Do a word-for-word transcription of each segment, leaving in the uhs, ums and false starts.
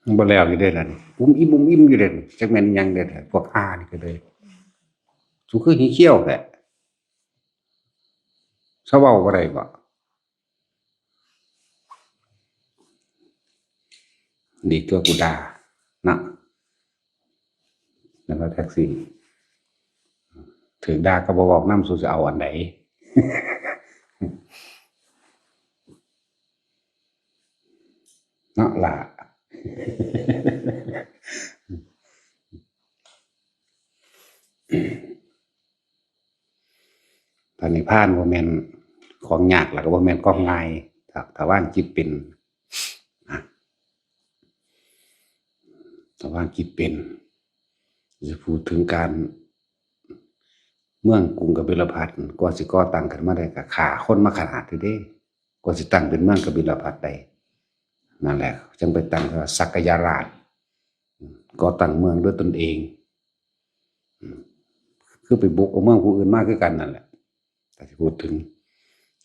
มันบ่แล้วอยู่เด้ล่ะนี่ อุ้มอิ่มอุ้มอิ่มอยู่เด้นี่ จักแม่นอิหยังเด้ล่ะ พวกห่านี่ก็เลย สูคือหิเขี้ยวแท้ เซาเว้าบ่ได้บ่ ดีตัวกูด่าเนาะ แล้วก็แท็กซี่ ถือด่าก็บ่บอกนำ สูจะเอาอันใด เนาะล่ะ พระนิพพานบ่แม่นของยาก แล้วก็บ่แม่นของง่าย ถ้า ถ้าวางจิตเป็น นะ ถ้าวางจิตเป็น สิพูดถึงการ เมืองกรุงกบิลพัสกว่าสิก่อตั้งขึ้นมาได้ ก็ฆ่าคนมาขนาดนี้เด้ กว่าสิตั้งเป็นเมืองกบิลพัสได้ นั่นแหละ จังไปตั้งว่าสักยราช ก่อตั้งเมืองด้วยตนเอง อืม คือไปบุกเอาเมืองผู้อื่นมาคือกันนั่นแหละ แต่ที่พูดถึง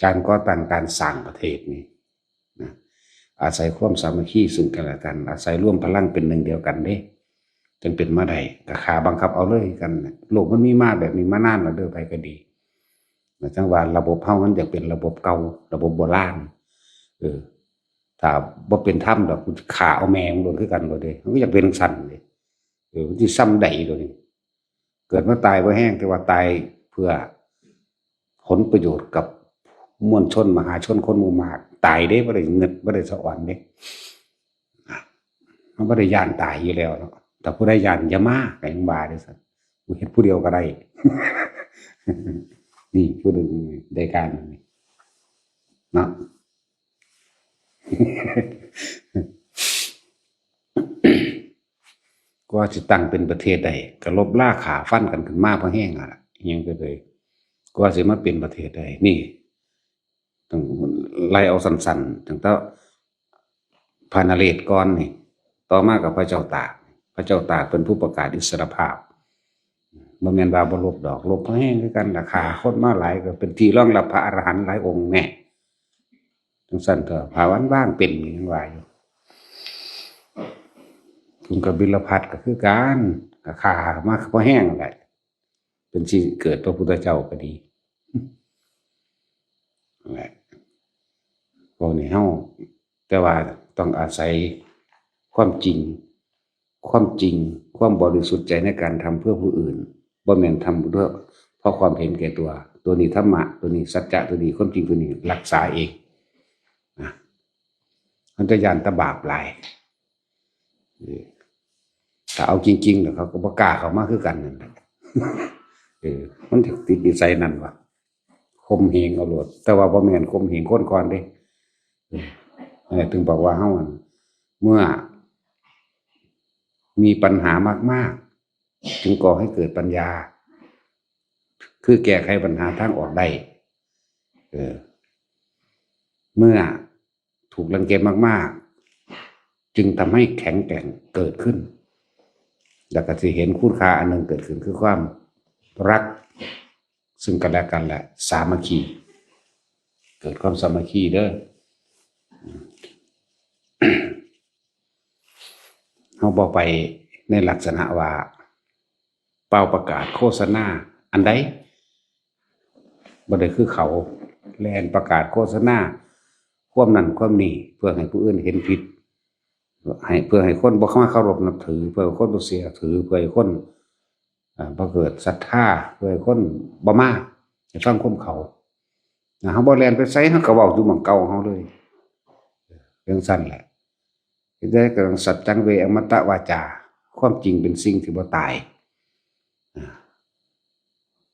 การก่อตั้งการสร้างประเทศนี่นะ อาศัยความสามัคคีซึ่งกันและกัน อาศัยรวมพลังเป็นหนึ่งเดียวกันเด้ จังเป็นมาได้ ก็ฆ่าบังคับเอาเลยกันน่ะ โลกมันมีมาแบบนี้มานานแล้วเด้อ ไผก็ดี นะ จังว่าระบบเฮามันอยากเป็นระบบเก่า ระบบโบราณ เออ ถ้าบ่เป็นธรรมดอก กูฆ่าเอาแม่มึงโลดคือกันโลดเด้ มันก็อยากเป็นจั่งซั้นเด้ เออ มันสิซ่ำใดโลดนี่ เกิดมาตายบ่แฮง แต่ว่าตายเพื่อผลประโยชน์กับมวลชนมหาชนคนหมู่มาก ตายเด้ บ่ได้เงิด บ่ได้สะออนเด้ มันบ่ได้ย้านตายอยู่แล้วเนาะ แต่ผู้ใดย้านอย่ามา ก็ยังว่าเด้ซั่น กูเฮ็ดผู้เดียวก็ได้ นี่ผู้หนึ่งได้การนี่เนาะ กว่าสิตั้งเป็นประเทศได้ ก็ลบลาฆ่าฟันกันขึ้นมาพอแฮงอะล่ะ อิหยังก็เลย กว่าสิมาเป็นประเทศได้ นี่ ต้องไล่เอาสั้นๆ ตั้งแต่พระนเรศวรก่อนนี่ ต่อมากับพระเจ้าตาก พระเจ้าตากเป็นผู้ประกาศอิสรภาพ บ่แม่นว่าบ่ลบดอก ลบพอแฮงคือกันล่ะ ฆ่าคนมาหลาย ก็เป็นที่รองรับพระอรหันต์หลายองค์แน่ จั่งซั้นเถาะ พระวันว่างเป็นนี่ยังว่าอยู่ กรุงกบิลพัสก็คือกัน ก็ฆ่ามาพอแฮงแหละ เป็นที่เกิดพระพุทธเจ้าก็ดี นั่นแหละ พวกนี้เฮา แต่ว่าต้องอาศัยความจริง ความจริง ความบริสุทธิ์ใจในการทำเพื่อผู้อื่น บ่แม่นทำเพื่อ เพราะความเห็นแก่ตัว ตัวนี้ธรรมะ ตัวนี้สัจจะ ตัวนี้ความจริง ตัวนี้รักษาเอง นะ มันจะย้านแต่บาปหลาย เออ ถ้าเอาจริงๆ แล้วเขาก็บ่กล้าเข้ามาคือกันนั่นแหละ เออ มันจะติดนิสัยนั่นวะ ข่มเหงเอาโลด แต่ว่าบ่แม่นข่มเหงคนก่อนเด้ เออ นั่นแหละ ถึงบอกว่าเฮา อัน เมื่อมีปัญหามากๆ จึงก่อให้เกิดปัญญา คือแก้ไขปัญหาทางออกได้ เออ เมื่อถูกรังแกมากๆ จึงทำให้แข็งแกร่งเกิดขึ้น แล้วก็สิเห็นคุณค่าอันหนึ่งเกิดขึ้น คือความรักซึ่งกันและกัน และสามัคคี เกิดความสามัคคีเด้อ เฮาบ่ไปในลักษณะว่าเป่าประกาศโฆษณาอันใด บ่ได้คือเขา แล่นประกาศโฆษณาความนั้นความนี้ เพื่อให้ผู้อื่นเห็นผิด ให้ เพื่อให้คนบ่เข้ามาเคารพนับถือ เพื่อให้คนบ่เชื่อถือ เพื่อให้คน อ่า บ่เกิดศรัทธา เพื่อให้คนบ่มาให้ฟังความเขา นะ เฮาบ่แล่นไปไส เฮาก็เว้าอยู่หม่องเก่าเฮาเลย จั่งซั้นแหละ เฮ็ดจั่งใดก็ต้องสัจจังเวอมตะวาจา ความจริงเป็นสิ่งที่บ่ตาย อ่า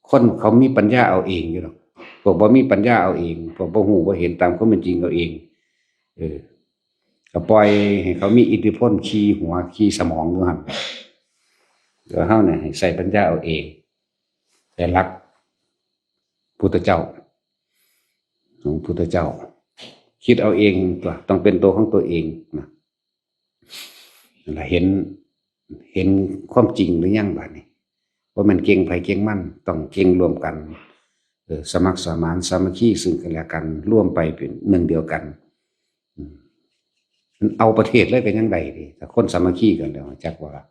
คนเขามีปัญญาเอาเองอยู่ดอก พวกบ่มีปัญญาเอาเอง พวกบ่ฮู้บ่เห็นตามความเป็นจริงเอาเอง เออ ก็ปล่อยให้เขามีอิทธิพลขี่หัวขี่สมองอยู่หั่น ตัวเฮาเนี่ยให้ใช้ปัญญาเอาเอง แต่หลักพุทธเจ้า ของพุทธเจ้า คิดเอาเองตัว ต้องเป็นตัวของตัวเองนะ นั่นล่ะ เห็น เห็นความจริงหรือยังบาดนี้ บ่แม่นเก่งไผเก่งมัน ต้องเก่งร่วมกัน เออ สมัครสมานสามัคคีซึ่งกันและกัน รวมไปเป็นหนึ่งเดียวกัน อืม มันเอาประเทศเลยก็ยังได้เด้ ถ้าคนสามัคคีกันแล้ว จักว่า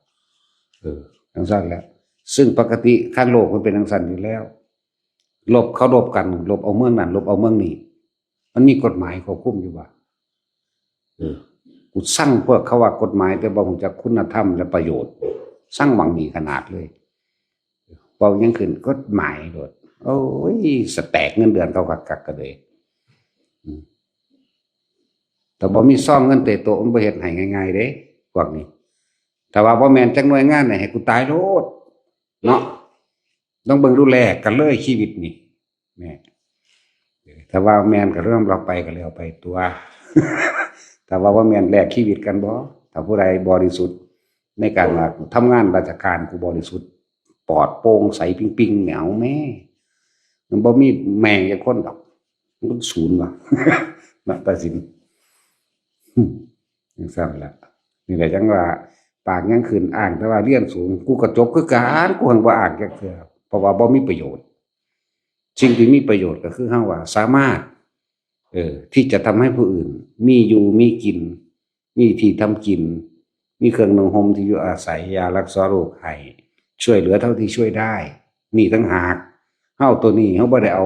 เออ จังซั่นแหละ ซึ่งปกติคันโลกมันเป็นจังซั่นอยู่แล้ว รบเขารบกัน รบเอาเมืองนั้น รบเอาเมืองนี้ มันมีกฎหมายควบคุมอยู่ว่า เออ กูซังพวกเขาว่ากฎหมาย แต่บ่ฮู้จักคุณธรรมและประโยชน์ ซังหวังดีขนาดเลย เว้าหยังขึ้นกฎหมายโลด โอ้ย สแต็กเงินเดือนเขาคักๆ ก็เลย อืม แต่บ่มีซองเงินเตะโต๊ะ มันบ่เฮ็ดให้ง่ายๆ เด้ พวกนี้ ถ้าว่าบ่แม่นจักหน่วยงานนี่ ให้กูตายโลด เนาะ ต้องเบิ่งดูแลกันเลยชีวิตนี่ แหม ถ้าว่าแม่นก็เรื่องเราไปก็แล้วไปตัว ถ้าว่าบ่แม่นแลกชีวิตกันบ่ ถ้าผู้ใดบริสุทธิ์ในการว่าทำงานราชการกูบริสุทธิ์ ปลอดโปร่งใสปิ๊งๆ เนี่ย เอาแม่ มันบ่มีแม่งจักคนดอก มันศูนย์ว่ะ นะ ตัดสิน จังซั่นล่ะ นี่แหละจังว่า ปากยังขึ้นอ้างแต่ว่าเรียนสูง กูก็จบคือกัน กูหังบ่อ้างจักเทื่อ เพราะว่าบ่มีประโยชน์ สิ่งที่มีประโยชน์ก็คือเฮาว่าสามารถ เออ ที่จะทำให้ผู้อื่น มีอยู่มีกิน มีที่ทำกิน มีเครื่องนุ่งห่มที่อยู่อาศัย ยารักษาโรคให้ ช่วยเหลือเท่าที่ช่วยได้ นี่ต่างหาก เฮาตัวนี้ เฮาบ่ได้เอา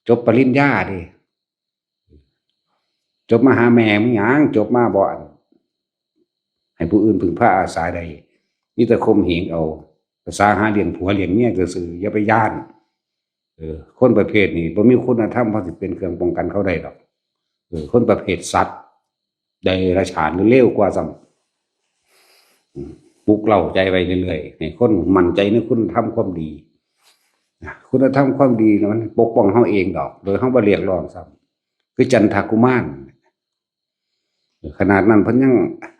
จบปริญญาเด้ จบมาหาแม่มึงหยัง จบมาบ่อัน ให้ผู้อื่นพึ่งพาอาศัยได้ มีแต่ข่มเหงเอา ภาษาหาเลี้ยงผัวเลี้ยงเมียซื่อๆ อย่าไปย้าน เออ คนประเภทนี้บ่มีคุณธรรมพอสิเป็นเครื่องป้องกันเขาได้ดอก เออ คนประเภทสัตว์ เดรัจฉานหรือเลวกว่าซ้ำ อืม ปลุกเร้าใจไว้เรื่อยๆ ให้คนมั่นใจในคุณธรรมความดี นะ คุณธรรมความดีนะ มันปกป้องเฮาเองดอก โดยเฮาบ่เรียกร้องซ้ำ คือจันทกุมาร ขนาดนั้นเพิ่นยัง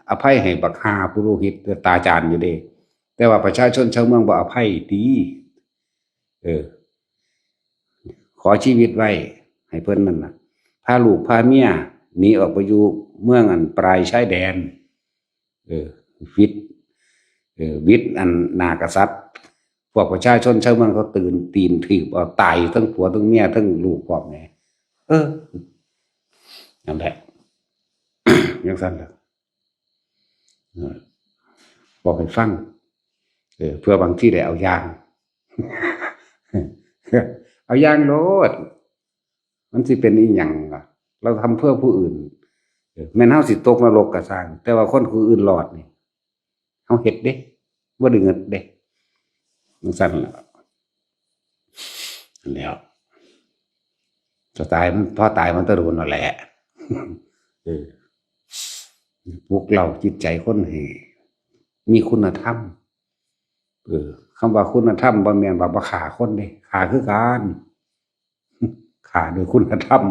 อภัยให้บักห่าปุโรหิตตาจารย์อยู่เด้ แต่ว่าประชาชนชาวเมืองบ่อภัยติ เออ ขอชีวิตไว้ให้เพิ่นนั่นน่ะ พาลูกพาเมียหนีออกไปอยู่เมืองอันปลายชายแดน เออ วิด เออ วิดอันหน้ากษัตริย์ พวกประชาชนชาวเมืองเขาตื่นตีนถีบเอาตายทั้งผัวทั้งเมียทั้งลูกพร้อมแหน่ เออ นั่นแหละ จังซั่นล่ะ เออ บอกให้ฟัง เออ เพื่อบางทีได้เอาอย่าง เอาอย่างโลด มันสิเป็นอีหยังล่ะ เราทำเพื่อผู้อื่น เออ แม่นเฮาสิตกนรกก็ซ่าง แต่ว่าคนผู้อื่นรอดนี่ เฮาเฮ็ดเด้ บ่ได้เงินเด้ จังซั่นล่ะ แล้ว จะตายมัน พอตายมันตะโดนนั่นแหละ เออ ปลุกเร้าจิตใจคนให้มีคุณธรรม เออ คำว่าคุณธรรมบ่แม่นว่าบ่ฆ่าคนเด้ ฆ่าคือกัน ฆ่าด้วยคุณธรรม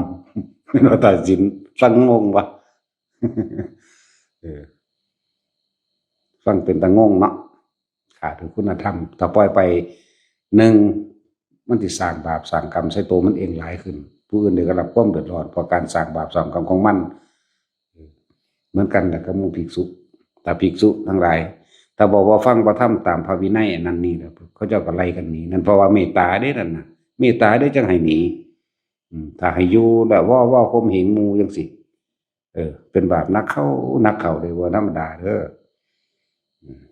เป็นว่าตัดสิน ฟังงงวะ เออ ฟังเป็นตางงเนาะ ฆ่าด้วยคุณธรรม ถ้าปล่อยไป หนึ่ง มันสิสร้างบาปสร้างกรรมใส่ตัวมันเองหลายขึ้น ผู้อื่นได้รับความเดือดร้อนเพราะการสร้างบาปสร้างกรรมของมัน เหมือนกันแหละกับหมู่ภิกษุ แต่ภิกษุทั้งหลาย ถ้าบอกว่าฟังพระธรรมตามพระวินัยอันนั้นนี่แล้ว เขาเจ้าก็ไล่กันหนี นั่นเพราะว่าเมตตาเด้นั่นน่ะ เมตตาเด้จังให้หนี อืม ถ้าให้อยู่แล้วว่า ว่าข่มเหงหมู่จังซี่ เออ เป็นบาปหนักเข้า หนักเข้าเลย บ่ธรรมดาเด้อ อืม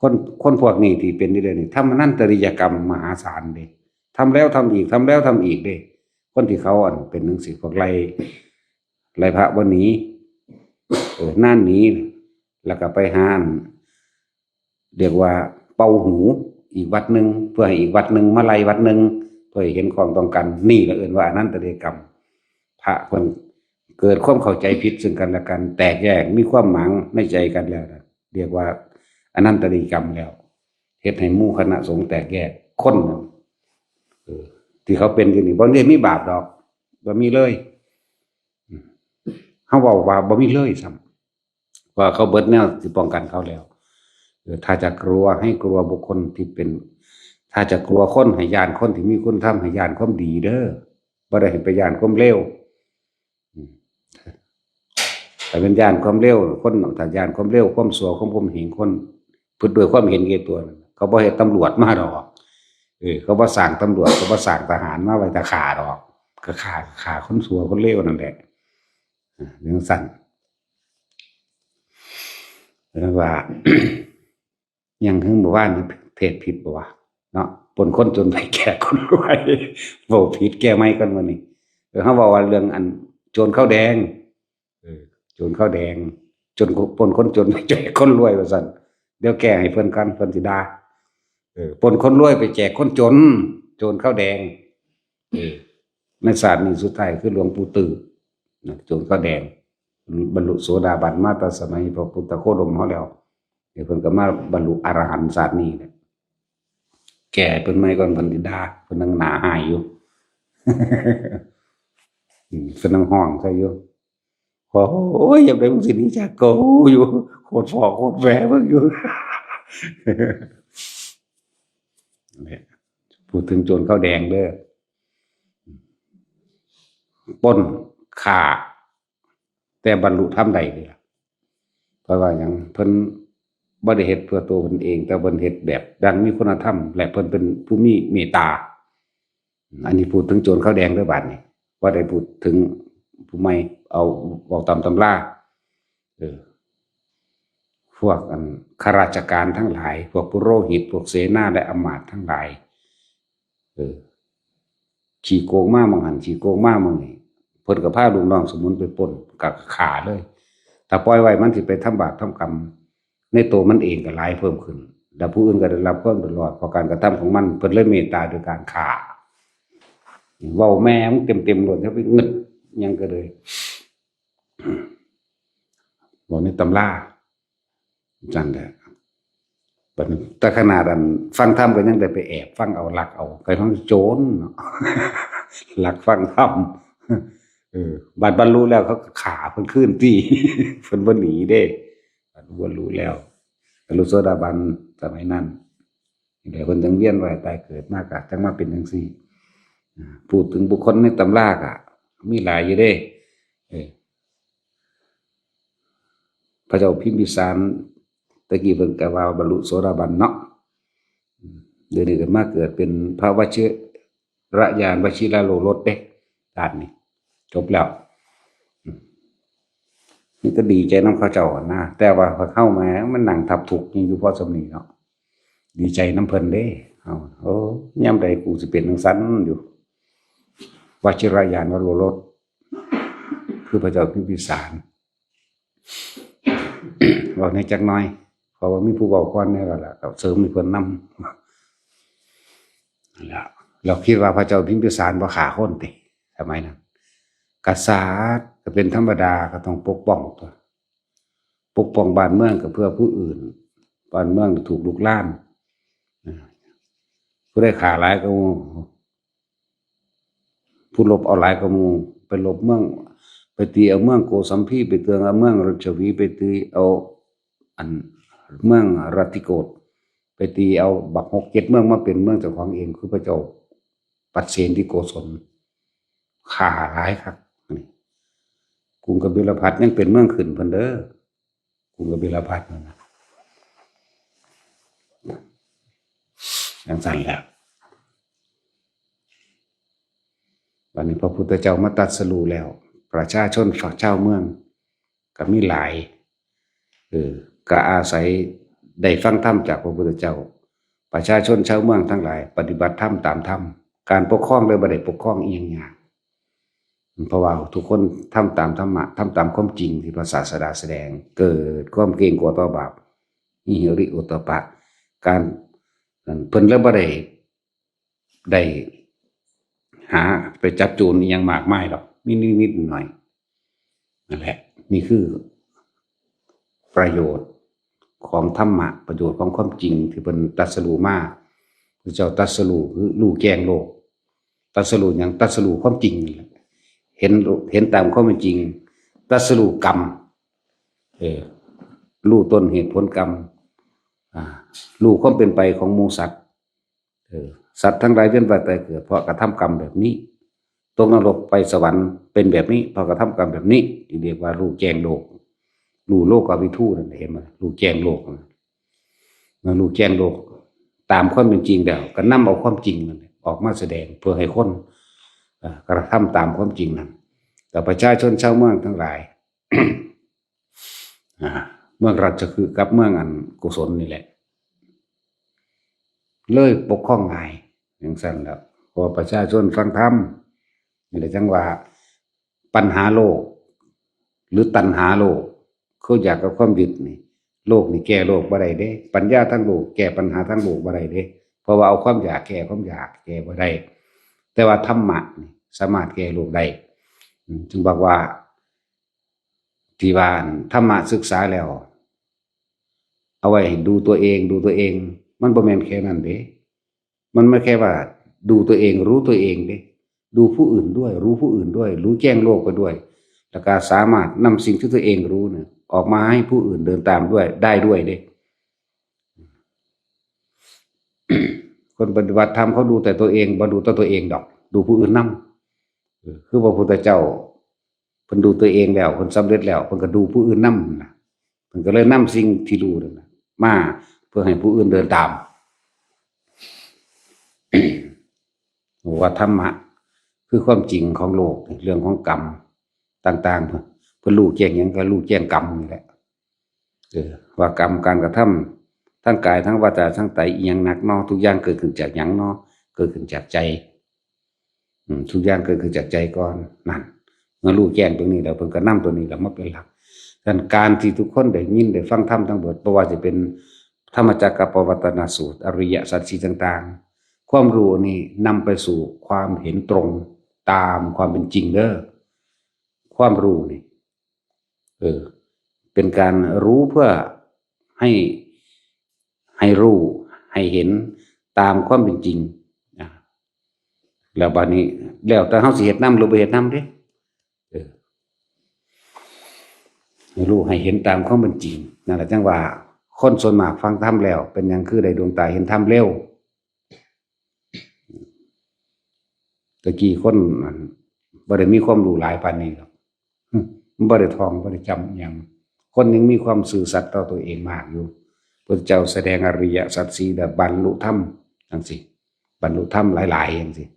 คน คนพวกนี้ที่เป็นอยู่เดี๋ยวนี้ ทำอนันตริยกรรมมหาศาลเด้ ทำแล้วทำอีก ทำแล้วทำอีกเด้ คนที่เขาอันเป็นจังซี่ พวกไล่ ไล่พระบ่หนี เออ นานหนี แล้วก็ไปหาอัน เรียกว่าเป่าหูอีกวัดหนึ่ง เพื่อให้อีกวัดหนึ่งมาไล่วัดหนึ่ง เพื่อให้เห็นความต้องกัน นี่ละเอิ้นว่าอนันตริยกรรม พระเพิ่นเกิดความเข้าใจผิดซึ่งกันและกัน แตกแยก มีความหมางในใจกันแล้วนะ เรียกว่าอนันตริยกรรมแล้ว เฮ็ดให้หมู่คณะสงฆ์แตกแยก คนน่ะ เออ ที่เขาเป็นอยู่นี่ บ่ได้มีบาปดอก บ่มีเลย อืม เฮาเว้าว่าบ่มีเลยซ้ำ ว่าเขาเบิดแนวสิป้องกันเขาแล้ว เออ ถ้าจะกลัวให้กลัวบุคคลที่เป็น ถ้าจะกลัวคนให้ย้านคนที่มีคุณธรรม ให้ย้านความดีเด้อ บ่ได้ให้ไปย้านความเลว อืม ถ้าเป็นย้านความเลว คน ถ้าย้านความเลว ความชั่ว ความข่มเหงคน เพิ่นด้วยความเห็นแก่ตัวนั่น เขาบ่ให้ตำรวจมาดอก เออ เขาบ่สร้างตำรวจ เขาบ่สร้างทหารมาไว้ถ้าฆ่าดอก ก็ฆ่า ฆ่าคนชั่วคนเลวนั่นแหละ อ่า จังซั่น เรียกว่า ยังเพิ่งบอกว่าเทศผิดบ่วะเนาะ ปล้นคนจนไปแจกคนรวย เว้าผิด แก้ใหม่ก่อนมื้อนี้ เออ เฮาเว้าว่าเรื่องอันโจรข้าวแดง เออ โจรข้าวแดง จน ปล้นคนจนไปแจกคนรวยว่าซั่น เดี๋ยวแก้ให้เพิ่นก่อน เพิ่นสิด่า เออ ปล้นคนรวยไปแจกคนจน โจรข้าวแดง เออ ในชาตินี้สุดท้ายคือหลวงปู่ตื้อนะ โจรข้าวแดง บรรลุโสดาบันมาแต่สมัยพระพุทธโคดมเฮาแล้ว เดี๋ยวเพิ่นก็มาบรรลุอรหันต์ชาตินี้แหละ แก้ให้เพิ่นใหม่ก่อน เพิ่นสิด่า เพิ่นยังหน้าฮ้ายอยู่ อืม เพิ่นยังฮ้องใส่อยู่ โอ้ย ยามใดมึงสิหนีจากกูอยู่ โคตรฟ้อโคตรแหวมึงอยู่ เนี่ย พูดถึงโจรข้าวแดงเด้อ ปล้น ฆ่า แต่บรรลุธรรมได้นี่ล่ะ เพราะว่าหยัง เพิ่นบ่ได้เฮ็ดเพื่อตัวเพิ่นเอง แต่เพิ่นเฮ็ดแบบดังมีคุณธรรม และเพิ่นเป็นผู้มีเมตตา อันนี้พูดถึงโจรข้าวแดงเด้อบาดนี้ บ่ได้พูดถึงผู้ใหม่ เอา เว้าตามตำรา เออ พวกอันข้าราชการทั้งหลาย พวกปุโรหิต พวกเสนาและอำมาตย์ทั้งหลาย เออ ขี้โกงมาหม่องหั่น ขี้โกงมาหม่องนี้ เพิ่นก็พาลูกน้องสมุนไปปล้น ก็ฆ่าเลย ถ้าปล่อยไว้มันสิไปทำบาปทำกรรม ในตัวมันเองก็หลายเพิ่มขึ้น แล้วผู้อื่นก็ได้รับความเดือดร้อนเพราะการกระทำของมัน เพิ่นเลยเมตตาโดยการฆ่า เว้าแม่มึงเต็มๆโลด อย่าไปงึดหยังก็เลย เว้าในตำรา จั่งใด๋ บัดนี้ แต่ขนาดอันฟังธรรมก็ยังได้ไปแอบฟังเอา ลักเอา ไปฟังโจรเนาะ ลักฟังธรรม เออ บัดบรรลุแล้วเขาก็ฆ่าเพิ่นคืนติ เพิ่นบ่หนีเด้ บัดบรรลุแล้ว บรรลุโสดาบันสมัยนั้น เดี๋ยวเพิ่นจั่งเวียนว่ายตายเกิดมากะจั่งมาเป็นจั่งซี้ อ่า พูดถึงบุคคลในตำรากะ มีหลายอยู่เด้ เออ พระเจ้าพิมพิสาร ตะกี้เพิ่นก็ว่าบรรลุโสดาบันเนาะ เดี๋ยวนี้ก็มาเกิดเป็นพระวชิรญาณวชิรโอรสเด้ ด้านนี้ จบแล้ว อืม นี่ก็ดีใจนำเขาเจ้าหั่นนะ แต่ว่าพวกเฮาแหม มันนั่งทับทุกข์ยังอยู่พอส่ำนี้เนาะ ดีใจนำเพิ่นเด้ เฮา โอ้ ยามใดกูสิเป็นจั่งซั้นอยู่ วชิรญาณวโรรส คือพระเจ้าพิมพิสาร เว้าแหน่จักหน่อย เพราะว่ามีผู้เว้าก่อนแหน่แล้วล่ะ ก็เสริมให้เพิ่นนำ นั่นแหละ เราคิดว่าพระเจ้าพิมพิสารบ่ฆ่าคนติ สมัยนั้น กษัตริย์ก็เป็นธรรมดา ก็ต้องปกป้องตั๊ว ปกป้องบ้านเมืองก็เพื่อผู้อื่น บ้านเมืองถูกรุกราน นะ ผู้ใดฆ่าหลายกว่าหมู่ ผู้รบเอาหลายกว่าหมู่ ไปรบเมือง ไปตีเอาเมืองโกสัมพี ไปตีเอาเมืองรัชวี ไปตีเอาอันเมืองรัตติโกศ ไปตีเอาบักหกเจ็ดเมืองมาเป็นเมืองเจ้าของเอง คือพระเจ้าปัตเสนทิโกศล ฆ่าหลายคัก นี่ กรุงกบิลพัสดุ์ยังเป็นเมืองขึ้นเพิ่นเด้อ กรุงกบิลพัสดุ์นั่นน่ะ จั่งซั้นแหละ บัดนี้พระพุทธเจ้ามาตรัสรู้แล้ว ประชาชนฝั่งชาวเมืองก็มีหลาย เออ ก็อาศัยได้ฟังธรรมจากพระพุทธเจ้า ประชาชนชาวเมืองทั้งหลายปฏิบัติธรรมตามธรรม การปกครองเลยบ่ได้ปกครองอิหยังยาก เพราะว่าทุกคนทำตามธรรมะ ทำตามความจริงที่พระศาสดาแสดง เกิดความเกรงกลัวต่อบาป มีหิริโอตตัปปะ การ เพิ่นเลยบ่ได้ ได้หาไปจับโจรอิหยังมากมายดอก มีนิดๆหน่อยๆ นั่นแหละ นี่คือประโยชน์ของธรรมะ ประโยชน์ของความจริงที่เพิ่นตรัสรู้มา พระเจ้าตรัสรู้คือรู้แจ้งโลก ตรัสรู้หยัง ตรัสรู้ความจริงนี่แหละ เห็น เห็นตามความเป็นจริง ตรัสรู้กรรม เออ รู้ต้นเหตุผลกรรม อ่า รู้ความเป็นไปของหมู่สัตว์ เออ สัตว์ทั้งหลายเวียนว่ายตายเกิดเพราะกระทำกรรมแบบนี้ ตกนรกไปสวรรค์เป็นแบบนี้ เพราะกระทำกรรมแบบนี้ จึงเรียกว่ารู้แจ้งโลก รู้โลกวิทูนั่นแหละ เห็นไหม รู้แจ้งโลกนั่น เมื่อรู้แจ้งโลก ตามความเป็นจริงแล้ว ก็นำเอาความจริงนั่นแหละออกมาแสดงเพื่อให้คน เอ่อ กระทำตามความจริงนั้น แต่ประชาชนชาวเมืองทั้งหลาย อ่า เมืองราชคฤห์กับเมืองอันโกศลนี่แหละ เลยปกครองง่ายจั่งซั้นแหละ เพราะว่าประชาชนฟังธรรม นี่แหละจั่งว่า ปัญหาโลก หรือตัณหาโลก คืออยากกับความยึดนี่ โลกนี่แก้โลกบ่ได้เด้ ปัญญาทางโลกแก้ปัญหาทางโลกบ่ได้เด้ เพราะว่าเอาความอยากแก้ความอยากแก้บ่ได้ แต่ว่าธรรมะนี่สามารถแก้โลกได้ อืม จึงบอกว่า ที่ว่าธรรมะศึกษาแล้ว เอาไว้ให้ดูตัวเอง ดูตัวเอง มันบ่แม่นแค่นั้นเด้ มันไม่แค่ว่าดูตัวเอง รู้ตัวเองเด้ ดูผู้อื่นด้วย รู้ผู้อื่นด้วย รู้แจ้งโลกไปด้วย แล้วก็สามารถนำสิ่งที่ตัวเองรู้เนี่ย ออกมาให้ผู้อื่นเดินตามด้วย ได้ด้วยเด้ คนปฏิบัติธรรมเขาดูแต่ตัวเอง บ่ดูแต่ตัวเองดอก ดูผู้อื่นนำ เออ คือพระพุทธเจ้า เพิ่นดูตัวเองแล้ว เพิ่นสำเร็จแล้ว เพิ่นก็ดูผู้อื่นนำนะ เพิ่นก็เลยนำสิ่งที่รู้นั่นน่ะ มาเพื่อให้ผู้อื่นเดินตาม ว่าธรรมะ คือความจริงของโลก เรื่องของกรรมต่างๆ เพิ่น เพิ่นรู้แจ้งหยัง ก็รู้แจ้งกรรมนี่แหละ เออ ว่ากรรมการกระทำ ทั้งกาย ทั้งวาจา ทั้งใจ อีหยังนักเนาะ ทุกอย่างเกิดขึ้นจากหยังเนาะ เกิดขึ้นจากใจ อืม ทุกอย่างเกิดขึ้นจากใจก่อน นั่น เมื่อรู้แจ้งตรงนี้แล้ว เพิ่นก็นำตัวนี้แหละมาเป็นหลัก ดังนั้นการที่ทุกคนได้ยินได้ฟังธรรมทั้งหมด บ่ว่าจะเป็นธรรมจักรกัปปวัตตนสูตร อริยสัจสี่ต่างๆ ความรู้นี่นำไปสู่ความเห็นตรงตามความเป็นจริงเด้อ ความรู้นี่ เออ เป็นการรู้เพื่อให้ ให้รู้ ให้เห็นตามความเป็นจริง อ่ะ แล้วบัดนี้ แล้วแต่เฮาสิเฮ็ดนำหรือบ่เฮ็ดนำเด้ เออ ให้รู้ให้เห็นตามความเป็นจริง นั่นแหละจั่งว่า คนส่วนมากฟังธรรมแล้ว เป็นหยังคือได้ดวงตาเห็นธรรมเร็ว ตะกี้คนนั่นบ่ได้มีความรู้หลายปานนี้หรอก มันบ่ได้ท่อง บ่ได้จำอิหยัง คนยังมีความซื่อสัตย์ต่อตัวเองมากอยู่ พระเจ้าแสดงอริยสัจสี่ แล้วบรรลุธรรมจั่งซี้ บรรลุธรรมหลายๆจั่งซี้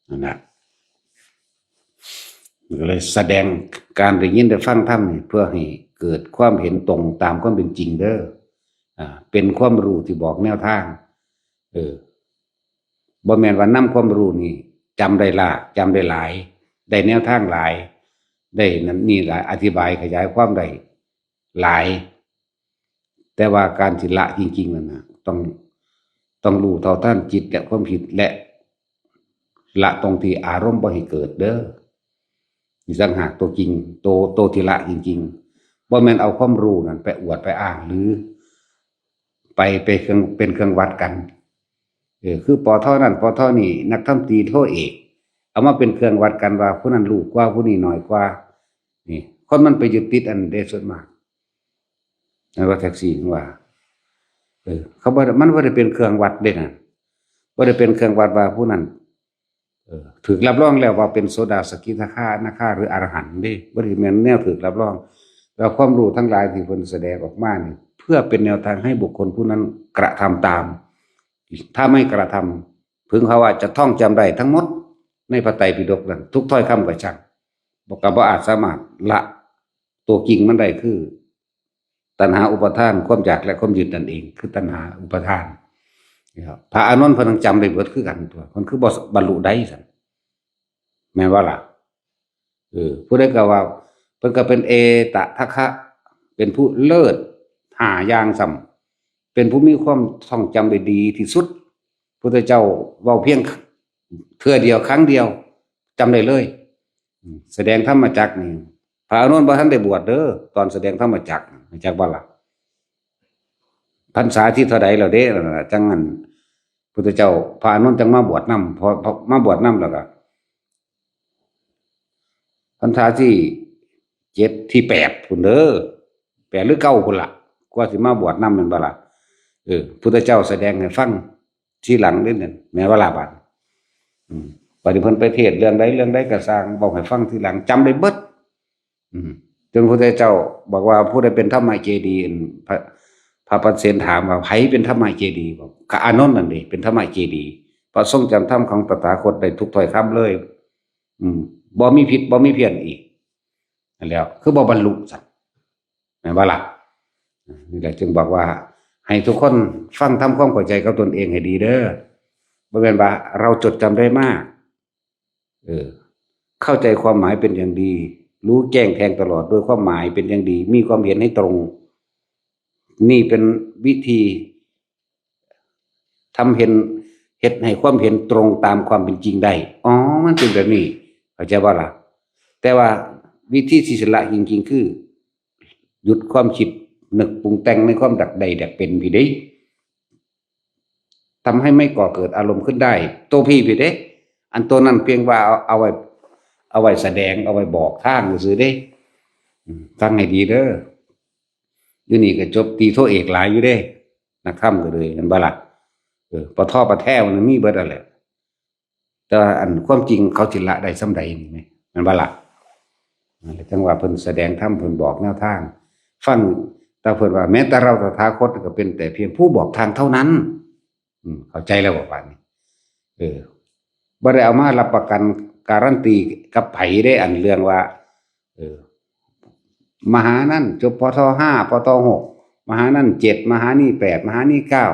นั่นน่ะ ก็เลยแสดงการได้ยินได้ฟังธรรมนี่ เพื่อให้เกิดความเห็นตรงตามความเป็นจริงเด้อ อ่า เป็นความรู้ที่บอกแนวทาง เออ บ่แม่นว่านำความรู้นี่ จำได้หลาก จำได้หลาย ได้แนวทางหลาย ได้นั่นนี่หลาย อธิบายขยายความได้หลาย แต่ว่าการที่ละจริงๆนั่นน่ะ ต้อง ต้องรู้เท่าทันจิตและความคิด และละตรงที่อารมณ์บ่ให้เกิดเด้อ นี่ต่างหากตัวจริง ตัว ตัวที่ละจริงๆ บ่แม่นเอาความรู้นั่นไปอวดไปอ้าง หรือ ไป ไปเครื่อง เป็นเครื่องวัดกัน เออ คือ ป.ท. นั่น ป.ท. นี่ นักธรรมตรีโทเอก เอามาเป็นเครื่องวัดกันว่าผู้นั้นรู้กว่า ผู้นี้น้อยกว่า นี่ คนมันไปยึดติดอันเด้ส่วนมาก นั่นว่าแท็กซี่ว่า เออ เขาบ่ได้ มันบ่ได้เป็นเครื่องวัดเด้นั่น บ่ได้เป็นเครื่องวัดว่าผู้นั้น เออ ถูกรับรองแล้วว่าเป็นโสดา สกิทาคา อนาคา หรืออรหันต์เด้ บ่ได้แม่นแนวถูกรับรอง แล้วความรู้ทั้งหลายที่เพิ่นแสดงออกมานี่ เพื่อเป็นแนวทางให้บุคคลผู้นั้นกระทำตาม ถ้าไม่กระทำ ถึงเขาว่าจะท่องจำได้ทั้งหมดในพระไตรปิฎกนั้น ทุกถ้อยคำก็ช่าง บ่ ก็บ่อาจสามารถละตัวจริงมันได้ คือ ตัณหาอุปาทาน ความอยากและความยึดนั่นเอง คือตัณหาอุปาทาน นะครับ พระอานนท์เพิ่นยังจำได้เบิดคือกันตัว เพิ่นคือบ่บรรลุได้ซั่น แม่นบ่ล่ะ เออ ผู้ใดก็ว่า เพิ่นก็เป็นเอตทัคคะ เป็นผู้เลิศห้าอย่างซ้ำ เป็นผู้มีความท่องจำได้ดีที่สุด พุทธเจ้าเว้าเพียงเทื่อเดียว ครั้งเดียว จำได้เลย อืม แสดงธรรมจักรนี่ พระอานนท์บ่ทันได้บวชเด้อ ตอนแสดงธรรมจักร รู้จักบ่ล่ะ พรรษาที่เท่าใดแล้วเด้ นั่นน่ะ จั่งนั้น พุทธเจ้า พระอานนท์จั่งมาบวชนำ พอ พอมาบวชนำแล้วก็ พรรษาที่เจ็ด ที่แปดพุ้นเด้อ แปดหรือเก้าพุ้นล่ะ กว่าสิมาบวชนำ แม่นบ่ล่ะ เออ พุทธเจ้าแสดงให้ฟังทีหลังเด้นั่น แม่นบ่ล่ะบาด อืม บัดนี้เพิ่นไปเทศน์เรื่องใดเรื่องใดก็ซ่าง เว้าให้ฟังทีหลัง จำได้เบิด อืม จนพระพุทธเจ้าบอกว่า ผู้ใดเป็นธรรมเจดีย์ อันพระ พระปัจเจกถามว่า ไผเป็นธรรมเจดีย์ บอก ก็อานนท์นั่นเด้ เป็นธรรมเจดีย์ เพราะทรงจำธรรมของตถาคตได้ทุกถ้อยคำเลย อืม บ่มีผิด บ่มีเพี้ยนอีก นั่นแหล้ว คือบ่บรรลุซั่น แม่นบ่ล่ะ นี่แหละจึงบอกว่า ให้ทุกคนฟังทำความเข้าใจกับตนเองให้ดีเด้อ บ่แม่นว่าเราจดจำได้มาก เออ เข้าใจความหมายเป็นอย่างดี รู้แจ้งแทงตลอดโดยความหมายเป็นอย่างดี มีความเห็นให้ตรง นี่เป็นวิธีทำเห็น เฮ็ดให้ความเห็นตรงตามความเป็นจริงได้ อ๋อ มันเป็นแบบนี้ เข้าใจบ่ล่ะ แต่ว่าวิธีที่สิละจริงๆ คือ หยุดความคิด นึกปรุงแต่งในความดักได้ดักเป็นพี้เด้ ทำให้ไม่ก่อเกิดอารมณ์ขึ้นได้ ตัวพี้พี้เด้ อันตัวนั้นเพียงว่าเอา เอาไว้ เอาไว้แสดง เอาไว้บอกทางซื่อๆเด้ อืม ฟังให้ดีเด้อ อยู่นี่ก็จบตรีโทเอกหลายอยู่เด้ นักธรรมก็เลย เห็นบ่ล่ะ เออ ปท ปแท้มันมีเบิดนั่นแหละ แต่ว่าอันความจริงเขาสิละได้ส่ำใดนี่แหม แม่นบ่ล่ะ นั่นแหละจั่งว่าเพิ่นแสดงธรรม เพิ่นบอกแนวทาง ฟัง แต่เพิ่นว่าแม้แต่เราตถาคตก็เป็นแต่เพียงผู้บอกทางเท่านั้น อืม เข้าใจแล้วบ่ บาดนี้ เออ บ่ได้เอามารับประกันการันตีกับไผเด้ อันเรื่องว่า เออ มหานั่นจบ ปท ห้า ปท หก มหานั่น เจ็ด มหานี่ แปด มหานี่ เก้า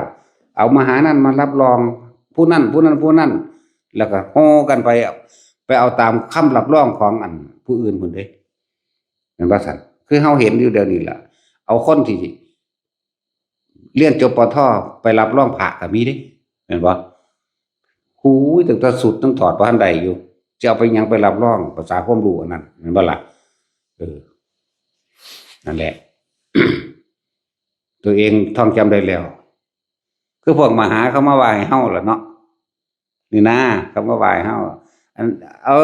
เอามหานั่นมารับรอง ผู้นั่น ผู้นั่น ผู้นั่น แล้วก็โฮกันไป ไปเอาตามคำรับรองของอันผู้อื่นพุ้นเด้ แม่นบ่ซั่น คือเฮาเห็นอยู่เดี๋ยวนี้ล่ะ เอาคนที่เรียนจบ ปท ไปรับรองพระก็มีเด้ แม่นบ่ หูย ตั้งแต่สุดตั้งถอดบ่ทันได้อยู่ จะเอาไปหยังไปรับรอง ภาษาความรู้อันนั้น แม่นบ่ล่ะ เออ นั่นแหละ ตัวเองท่องจำได้แล้ว คือพวกมหาเขามาไหว้เฮาล่ะเนาะ นี่นะ เขามาไหว้เฮา อัน เอา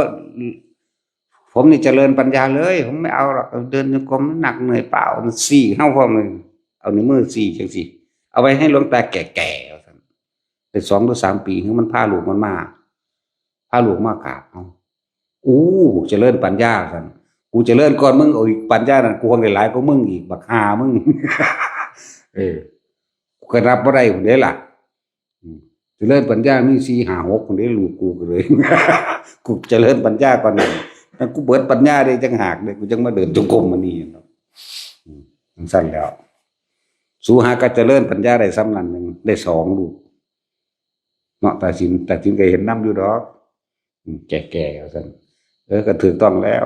ผมนี่เจริญปัญญาเลย ผมไม่เอาหรอก เดินจงกรมหนักเหนื่อยเปล่า มันซี้เฮาพร้อมเลย เอานิ้วมือซี้จังซี่ เอาไว้ให้หลวงตาแก่ๆ ว่าซั่น ได้สองหรือสามปี คือมันพาลูกมันมา พาลูกมากราบเฮา อู้ เจริญปัญญา ซั่น กูเจริญก่อนมึง เอาอีกปัญญานั่น กูคงได้หลายกว่ามึงอีก บักห่ามึง เออ กูก็รับบ่ได้พุ้นเด้ล่ะ อืม เจริญปัญญามีสี่ ห้า หกพุ้นเด้ ลูกกูก็เลย กูเจริญปัญญาก่อนนั่น แต่กูเบิดปัญญาได้จั่งหากเด้ กูจั่งมาเดินจงกรมมานี่เนาะ อืม จั่งซั่นแล้ว สูหาก็เจริญปัญญาได้ส่ำนั้นหนึ่ง ได้สองลูก เนาะ ตาสิน ตาสินก็เห็นนำอยู่ดอก อืม แก่ๆ ว่าซั่น เออ ก็ถูกต้องแล้ว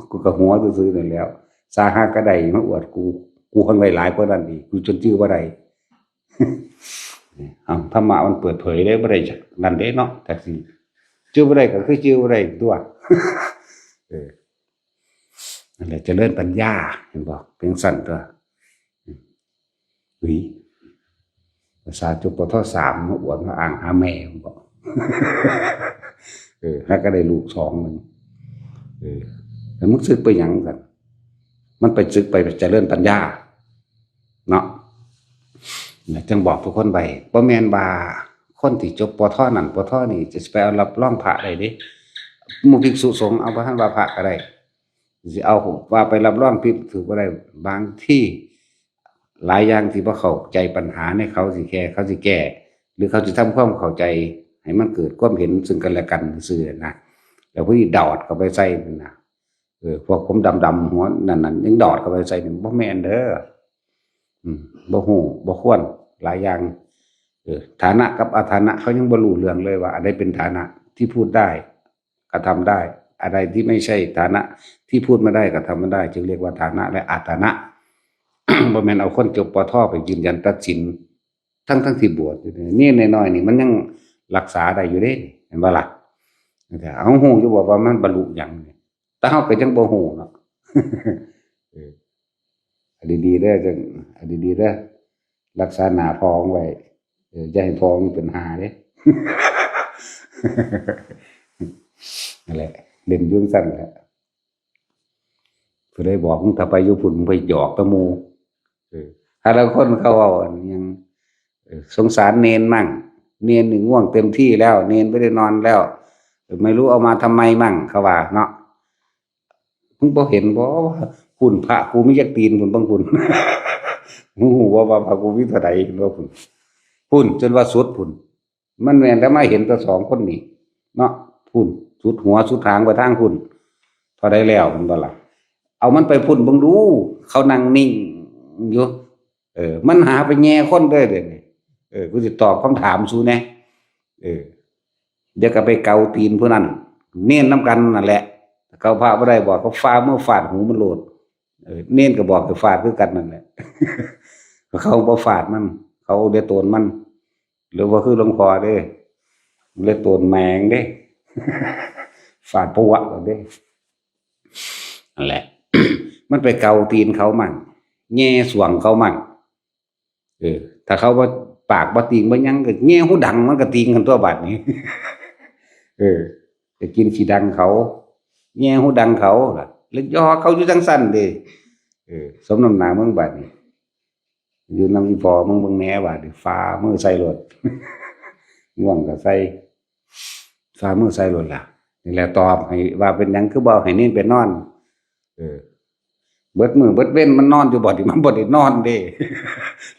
กูก็หัวซื่อๆนั่นแหล้ว สาหาก็ได้มาอวดกู กูหังไว้หลายกว่านั้นอีก กูจนจื้อบ่ได้ เอา ธรรมะมันเปิดเผยเด้ บ่ได้จักนั่นเด้เนาะ จักสิจื้อบ่ได้ก็คือจื้อบ่ได้ตัว เออ นั่นแหละ เจริญปัญญา เห็นบ่ เป็นซั่นตัว อุ๊ย ภาษาจบ ปท สาม มาอวดมาอ้างหาแม่ ผมบอก เออ หาก็ได้ลูกสองหนึ่ง เออ แล้วมึงสึกไปหยังกัน มันไปสึกไปเจริญปัญญา เนาะ เนี่ย จั่งบอกทุกคนไป บ่แม่นว่าคนที่จบ ปท นั่น ปท นี่ จะไปเอารับรองพระได้เด้ หมู่ภิกษุสงฆ์ เอาบ่ทันว่าพระก็ได้ สิเอาว่าไปรับรองผิดถูกบ่ได้ บางทีหลายอย่างที่บ่เข้าใจปัญหาในเขาสิแก้ เขาสิแก้ หรือเขาสิทำความเข้าใจให้มันเกิดความเห็นซึ่งกันและกันซื่อๆนะ แล้วผู้นี้ดอดเข้าไปใส่นั่นนะ เออ พวกผมดำๆหัวนั่นๆ ยังดอดเข้าไปใส่นี่ บ่แม่นเด้อ อืม บ่ฮู้ บ่ควร หลายอย่าง เออ ฐานะกับอฐานะเขายังบ่รู้เรื่องเลยว่าอันใดเป็นฐานะที่พูดได้ กระทำได้ อะไรที่ไม่ใช่ฐานะที่พูดไม่ได้ กระทำไม่ได้ จึงเรียกว่าฐานะและอฐานะ บ่แม่นเอาคนจบ ปท ไปยืนยันตัดสิน ทั้งๆที่บวชอยู่นี่ นี่น้อยๆนี่มันยังรักษาได้อยู่เด้ เห็นบ่ล่ะ แต่เอาฮู้อยู่บ่ว่ามันบรรลุหยังนี่ แต่เฮาก็ยังบ่ฮู้เนาะ เออ เอาดีๆเด้อ จั่ง เอาดีๆเด้อ รักษาหน้าพองไว้ เออ อย่าให้พองเป็นหาเด้ นั่นแหละ เล่นอยู่จั่งซั่นแหละ ผู้ใดบอกมึงถ้าไปอยู่พุ้น มึงไปหยอกแต่หมู่ เออ หาลางคนเขาเว้าอันหยัง เออ สงสารเณรมั่ง เณรนี่ง่วงเต็มที่แล้ว เณรไม่ได้นอนแล้ว เออ ไม่รู้เอามาทำไมมั่ง เขาว่าเนาะ มึงบ่เห็นบ่ว่าพุ้นพระกูมีจักตีนพุ้น บางพุ้น มึงฮู้บ่ว่าพระกูมีเท่าใด เห็นบ่พุ้น พุ้นจนว่าสุดพุ้น มันแม่นแต่มาเห็นแต่สองคนนี้เนาะ พุ้นสุดหัวสุดหางไปทางพุ้น เท่าใดแล้ว เห็นบ่ล่ะ เอามันไปพุ้นเบิ่งดู เขานั่งนิ่งอยู่ เออ มันหาไปแย่คนเด้อเดี๋ยวนี้ เออ กูสิตอบคำถามสูแหน่ เออ เดี๋ยวก็ไปเกาตีนผู้นั้น เณรนำกันนั่นแหละ เกาพระบ่ได้บอก เขาฟาดมือฟาดหูมันโลด เออ เณรก็บอกให้ฟาดคือกันนั่นแหละ เขาบ่ฟาดมัน เขาเรียกโตนมัน หรือว่าคือหลวงพ่อเด้ เรียกโตนแมงเด้ ฟาดปะวะเด้ นั่นแหละ มันไปเกาตีนเขามั่ง แย่สวงเขามั่ง เออ ถ้าเขาบ่ปากบ่ติงบ่หยังก็แย่หูดังมันก็ติงกันตัวบัดนี้ เออ จะกินขี้ดังเขา แย่หูดังเขาล่ะ แล้วยอเขาอยู่จังซั่นเด้ เออ สมน้ำหน้ามึงบัดนี้ อยู่นำอีพ่อมึงเบิ่งแหน่บัดนี้ ฝ่ามือใส่โลด ง่วงก็ใส่ ฝ่ามือใส่โลดล่ะ นี่แหละตอบให้ว่าเป็นหยังคือบ่ให้เณรไปนอน เออ เบิดมื้อเบิดเว็นมันนอนอยู่บ่ นี่มันบ่ได้นอนเด้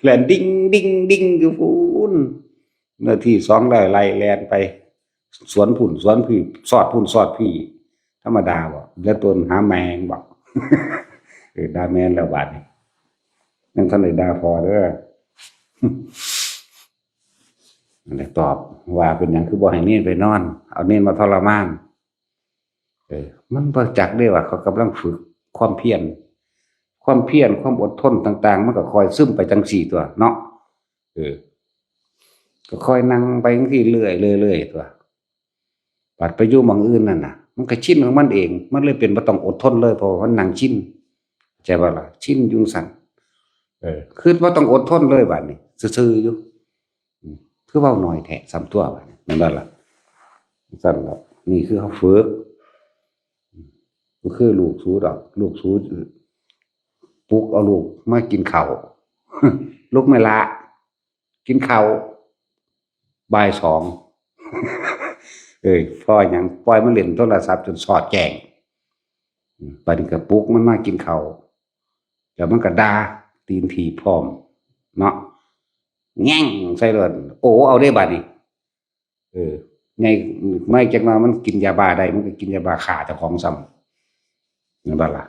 แล่นดิ่งดิ่งดิ่งอยู่พู้น เนื้อที่สองไร่ไล่แล่นไป สวนพุ้นสวนพี้ สอดพุ้นสอดพี้ ธรรมดาบ่ แล้วโตนหาแมงบ่ เออ ด่าแม่นแล้วบัดนี้ ยังทันได้ด่าพ่อเด้อ นั่นแหละตอบว่าเป็นหยังคือบ่ให้เณรไปนอน เอาเณรมาทรมาน เออ มันบ่จักเด้ว่าเขากำลังฝึกความเพียร ความเพียร ความอดทนต่างๆ มันก็ค่อยซึมไปจังซี่ตัวเนาะ เออ ก็ค่อยนั่งไปจังซี่เรื่อยๆๆ ตัว บัดไปอยู่หม่องอื่นนั่นน่ะ มันก็ชินของมันเอง มันเลยเป็นบ่ต้องอดทนเลย เพราะว่ามันนั่งชิน เข้าใจบ่ล่ะ ชินอยู่จั่งซั้น เออ คือบ่ต้องอดทนเลยบัดนี้ ซื่อๆอยู่ อืม คือเว้าน้อยแท้ ซ้ำตัวบัดนี้ แม่นบ่ล่ะ จั่งซั้นล่ะ นี่คือเขาฝึก อืม บ่คือลูกสูดอก ลูกสู ปลุกเอาลูกมากินข้าว ลุกแม่หละ กินข้าว บ่ายสอง เอ้ย พ่อหยัง ปล่อยมันเล่นโทรศัพท์จนสอดแจ้ง อืม บัดนี้ก็ปลุกมันมากินข้าว แล้วมันก็ด่า ตีนถีบพร้อม เนาะ แง่งใส่เลย โอ้ เอาเด้บัดนี้ เออ ไง ไม่จักหน่อยมันกินยาบ้าได้ มันก็กินยาบ้าฆ่าเจ้าของซ้ำ แม่นบ่ล่ะ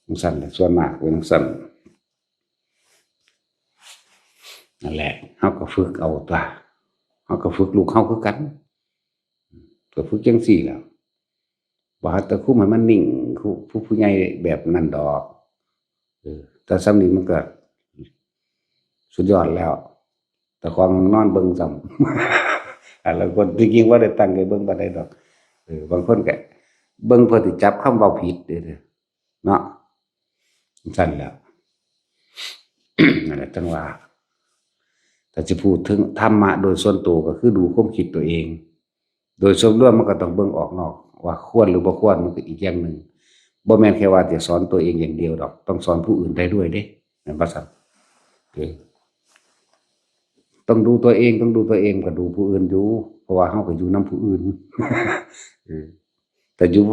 จั่งซั้นแหละ ส่วนมากเป็นจั่งซั้น นั่นแหละ เฮาก็ฝึกเอาตัว เฮาก็ฝึกลูกเฮาคือกัน ก็ฝึกจั่งซี่แหล้ว บ่หัตถคุมให้มันนิ่ง ผู้ ผู้ ผู้ใหญ่แบบนั้นดอก เออ แต่ส่ำนี้มันก็สุดยอดแล้ว แต่ของนอนเบิ่งซ้ำ อ่ะ แล้วคนที่จริงบ่ได้ตั้งใจเบิ่งปานใดดอก เออ บางคนก็เบิ่งเพื่อสิจับคำเว้าผิดเด้อ เนาะ จั่งซั้นแหล้ว นั่นแหละ จั่งว่า ถ้าสิพูดถึงธรรมะโดยส่วนตัวก็คือดูความคิดตัวเอง โดยส่วนรวมมันก็ต้องเบิ่งออกนอก ว่าควรหรือบ่ควรมันก็อีกอย่างหนึ่ง บ่แม่นแค่ว่าจะสอนตัวเองอย่างเดียวดอก ต้องสอนผู้อื่นได้ด้วยเด้ แม่นบ่ซั้น เออ ต้องดูตัวเอง ต้องดูตัวเอง ก็ดูผู้อื่นอยู่ เพราะว่าเฮาก็อยู่นำผู้อื่น เออ แต่อยู่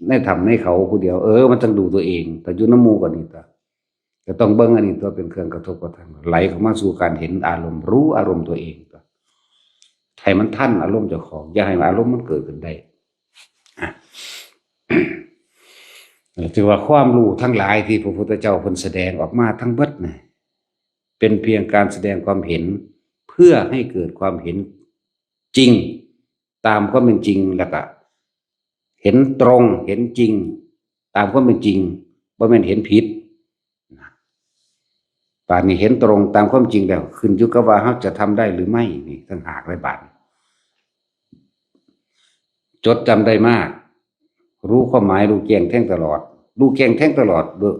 ในถ้ำในเขาผู้เดียว เออ มันต้องดูตัวเอง แต่อยู่นำหมู่ก็นี่ตัว ก็ต้องเบิ่งอันนี้ตัวเป็นเครื่องกระทบกระทั่ง ไหลเข้ามาสู่การเห็นอารมณ์ รู้อารมณ์ตัวเองตัว ให้มันทันอารมณ์เจ้าของ อย่าให้อารมณ์มันเกิดขึ้นได้ อ่ะ ถือว่าความรู้ทั้งหลายที่พระพุทธเจ้าเพิ่นแสดงออกมาทั้งเบิดน่ะ เป็นเพียงการแสดงความเห็น เพื่อให้เกิดความเห็นจริง ตามความเป็นจริง แล้วก็เห็นตรง เห็นจริง ตามความเป็นจริง บ่แม่นเห็นผิด นะ บาดนี้เห็นตรงตามความจริงแล้ว ขึ้นอยู่กับว่าเฮาจะทำได้หรือไม่ นี่ต่างหากเลยบาดนี้ จดจำได้มาก รู้ความหมาย รู้แจ้งแทงตลอด รู้แจ้งแทงตลอด โดย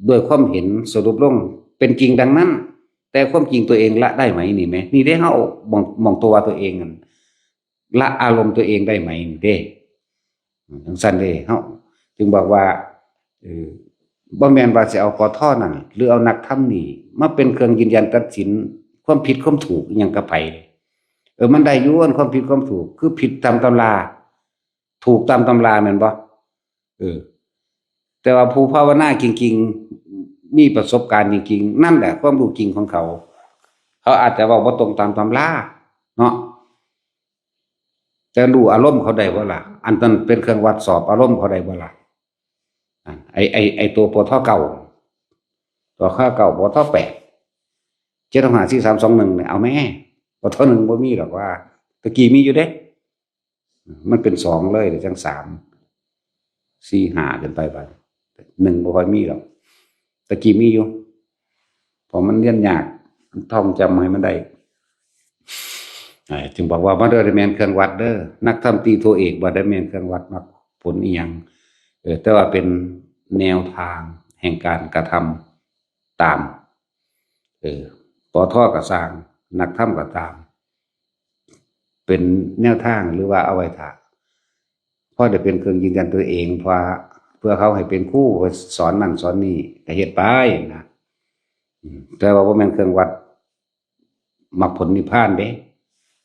โดยความเห็นสรุปลงเป็นจริงดังนั้น แต่ความจริงตัวเองละได้ไหม นี่แหม นี่เด้ เฮาหม่อง หม่องตัวตัวเองนั่น ละอารมณ์ตัวเองได้ไหม นี่เด้ จั่งซั้นเด้ เฮาจึงบอกว่า เออ บ่แม่นว่าสิเอา ปอทอ นั่น หรือเอานักธรรมนี่ มาเป็นเครื่องยืนยันตัดสินความผิดความถูกอิหยังกับไผ เออ มันได้อยู่ อันความผิดความถูก คือผิดตามตำรา ถูกตามตำราแม่นบ่ เออ แต่ว่าผู้ภาวนาจริงๆ มีประสบการณ์จริงๆ นั่นแหละความรู้จริงของเขา เขาอาจจะเว้าบ่ตรงตามตำรา เนาะ แต่รู้อารมณ์เขาได้บ่ล่ะ อันนั้นเป็นเครื่องวัดสอบอารมณ์เขาได้บ่ล่ะ อ่ะ ไอ้ ไอ้ ไอ้ตัว ปอทอ เก่า ต่อค่าเก่า ปตท แปด เจ็ดหกห้า สี่สามสองหนึ่ง เนี่ย เอาแม่ ปตท หนึ่ง บ่มีดอกว่า ตะกี้มีอยู่เด้ มันเป็น สอง เลย เดี๋ยวจัง สาม สี่ ห้า ขึ้นไปบัด หนึ่ง บ่ค่อยมีดอก ตะกี้มีอยู่ เพราะมันเรียนยาก ท่องจำให้มันได้ อ่า จึงบอกว่าบ่ได้แม่นเครื่องวัดเด้อ นักธรรมตรีโทเอกบ่ได้แม่นเครื่องวัดมรรคผลอีหยัง เออ แต่ว่าเป็นแนวทางแห่งการกระทำตาม เออ ปตท ก็ซ่าง นักธรรมก็ตาม เป็นแนวทางหรือว่าเอาไว้ถ้า พอได้เป็นเครื่องยืนยันตัวเอง เพราะ เพื่อเขาให้เป็นครู สอนนั่นสอนนี่ ก็เฮ็ดไปนะ อืม แต่ว่าบ่แม่นเครื่องวัดมรรคผลนิพพานเด้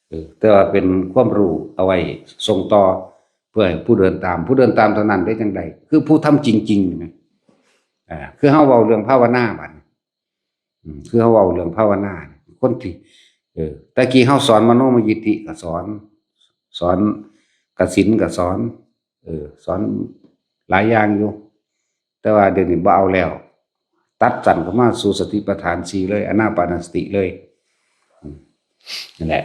เออ แต่ว่าเป็นความรู้เอาไว้ส่งต่อ เพื่อให้ผู้เดินตาม ผู้เดินตามเท่านั้นได้จังใด คือผู้ทำจริงๆนะ อ่า คือเฮาเว้าเรื่องภาวนาบัดนี้ อืม คือเฮาเว้าเรื่องภาวนา คนที่ เออ แต่กี้เฮาสอนมโนมยิทธิก็สอน สอนกสิณก็สอน เออ สอนหลายอย่างอยู่ แต่ว่าเดี๋ยวนี้บ่เอาแล้ว ตัดสั้นก็มาสู่สติปัฏฐานสี่เลย อานาปานสติเลย อืม นั่นแหละ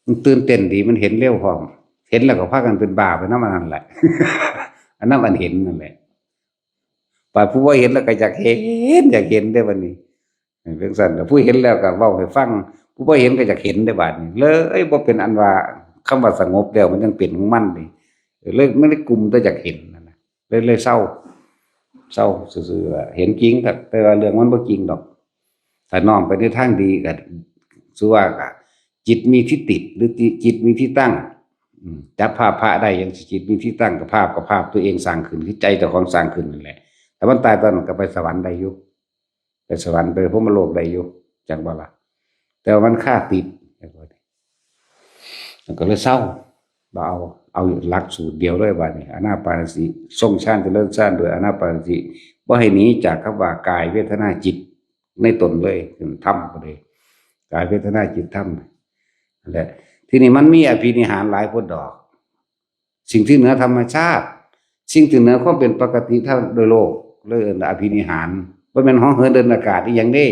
มันตื่นเต้นดี มันเห็นเร็วพร้อม เห็นแล้วก็พากันเป็นบ้าไปนำอันนั้นแหละ อันนั้นอันเห็นนั่นแหละ บาดผู้บ่เห็นแล้วก็อยากเห็น อยากเห็นเด้บัดนี้ เป็นจั่งซั้น ผู้เห็นแล้วก็เว้าให้ฟัง ผู้บ่เห็นก็อยากเห็นเด้บัดนี้ เลยบ่เป็นอันว่า คำว่าสงบแล้วมันยังเป็นของมันนี่ เลย มันเลยกลุ่มแต่อยากเห็นนั่นนะ เลย เลยเซา เซาซื่อๆ ว่าเห็นจริงครับ แต่ว่าเรื่องมันบ่จริงดอก ถ้าน้อมไปในทางดีก็ ชื่อว่าก็จิตมีที่ติด หรือจิต จิตมีที่ตั้ง อืม จับภาพพระได้ ยังสิจิตมีที่ตั้ง กับภาพ กับภาพตัวเองสร้างขึ้น คือใจเจ้าของสร้างขึ้นนั่นแหละ ถ้ามันตายตอนนั้นก็ไปสวรรค์ได้อยู่ ไปสวรรค์ ไปพรหมโลกได้อยู่ จักบ่ล่ะ แต่ว่ามันคาติด มันก็เลยเซา บ่เอา เอาหลักสูตรเดียวเลยบัดนี้ อานาปานสติ ทรงฌานเจริญฌานโดยอานาปานสติ บ่ให้หนีจากคำว่ากายเวทนาจิตในตนเลย คือธรรมก็เลย กายเวทนาจิตธรรม นั่นแหละ ทีนี้มันมีอภินิหารหลายโพดดอก สิ่งที่เหนือธรรมชาติ สิ่งที่เหนือความเป็นปกติธรรมโดยโลก เลยเอิ้นว่าอภินิหาร บ่แม่นเหาะเหินเดินอากาศอีหยังเด้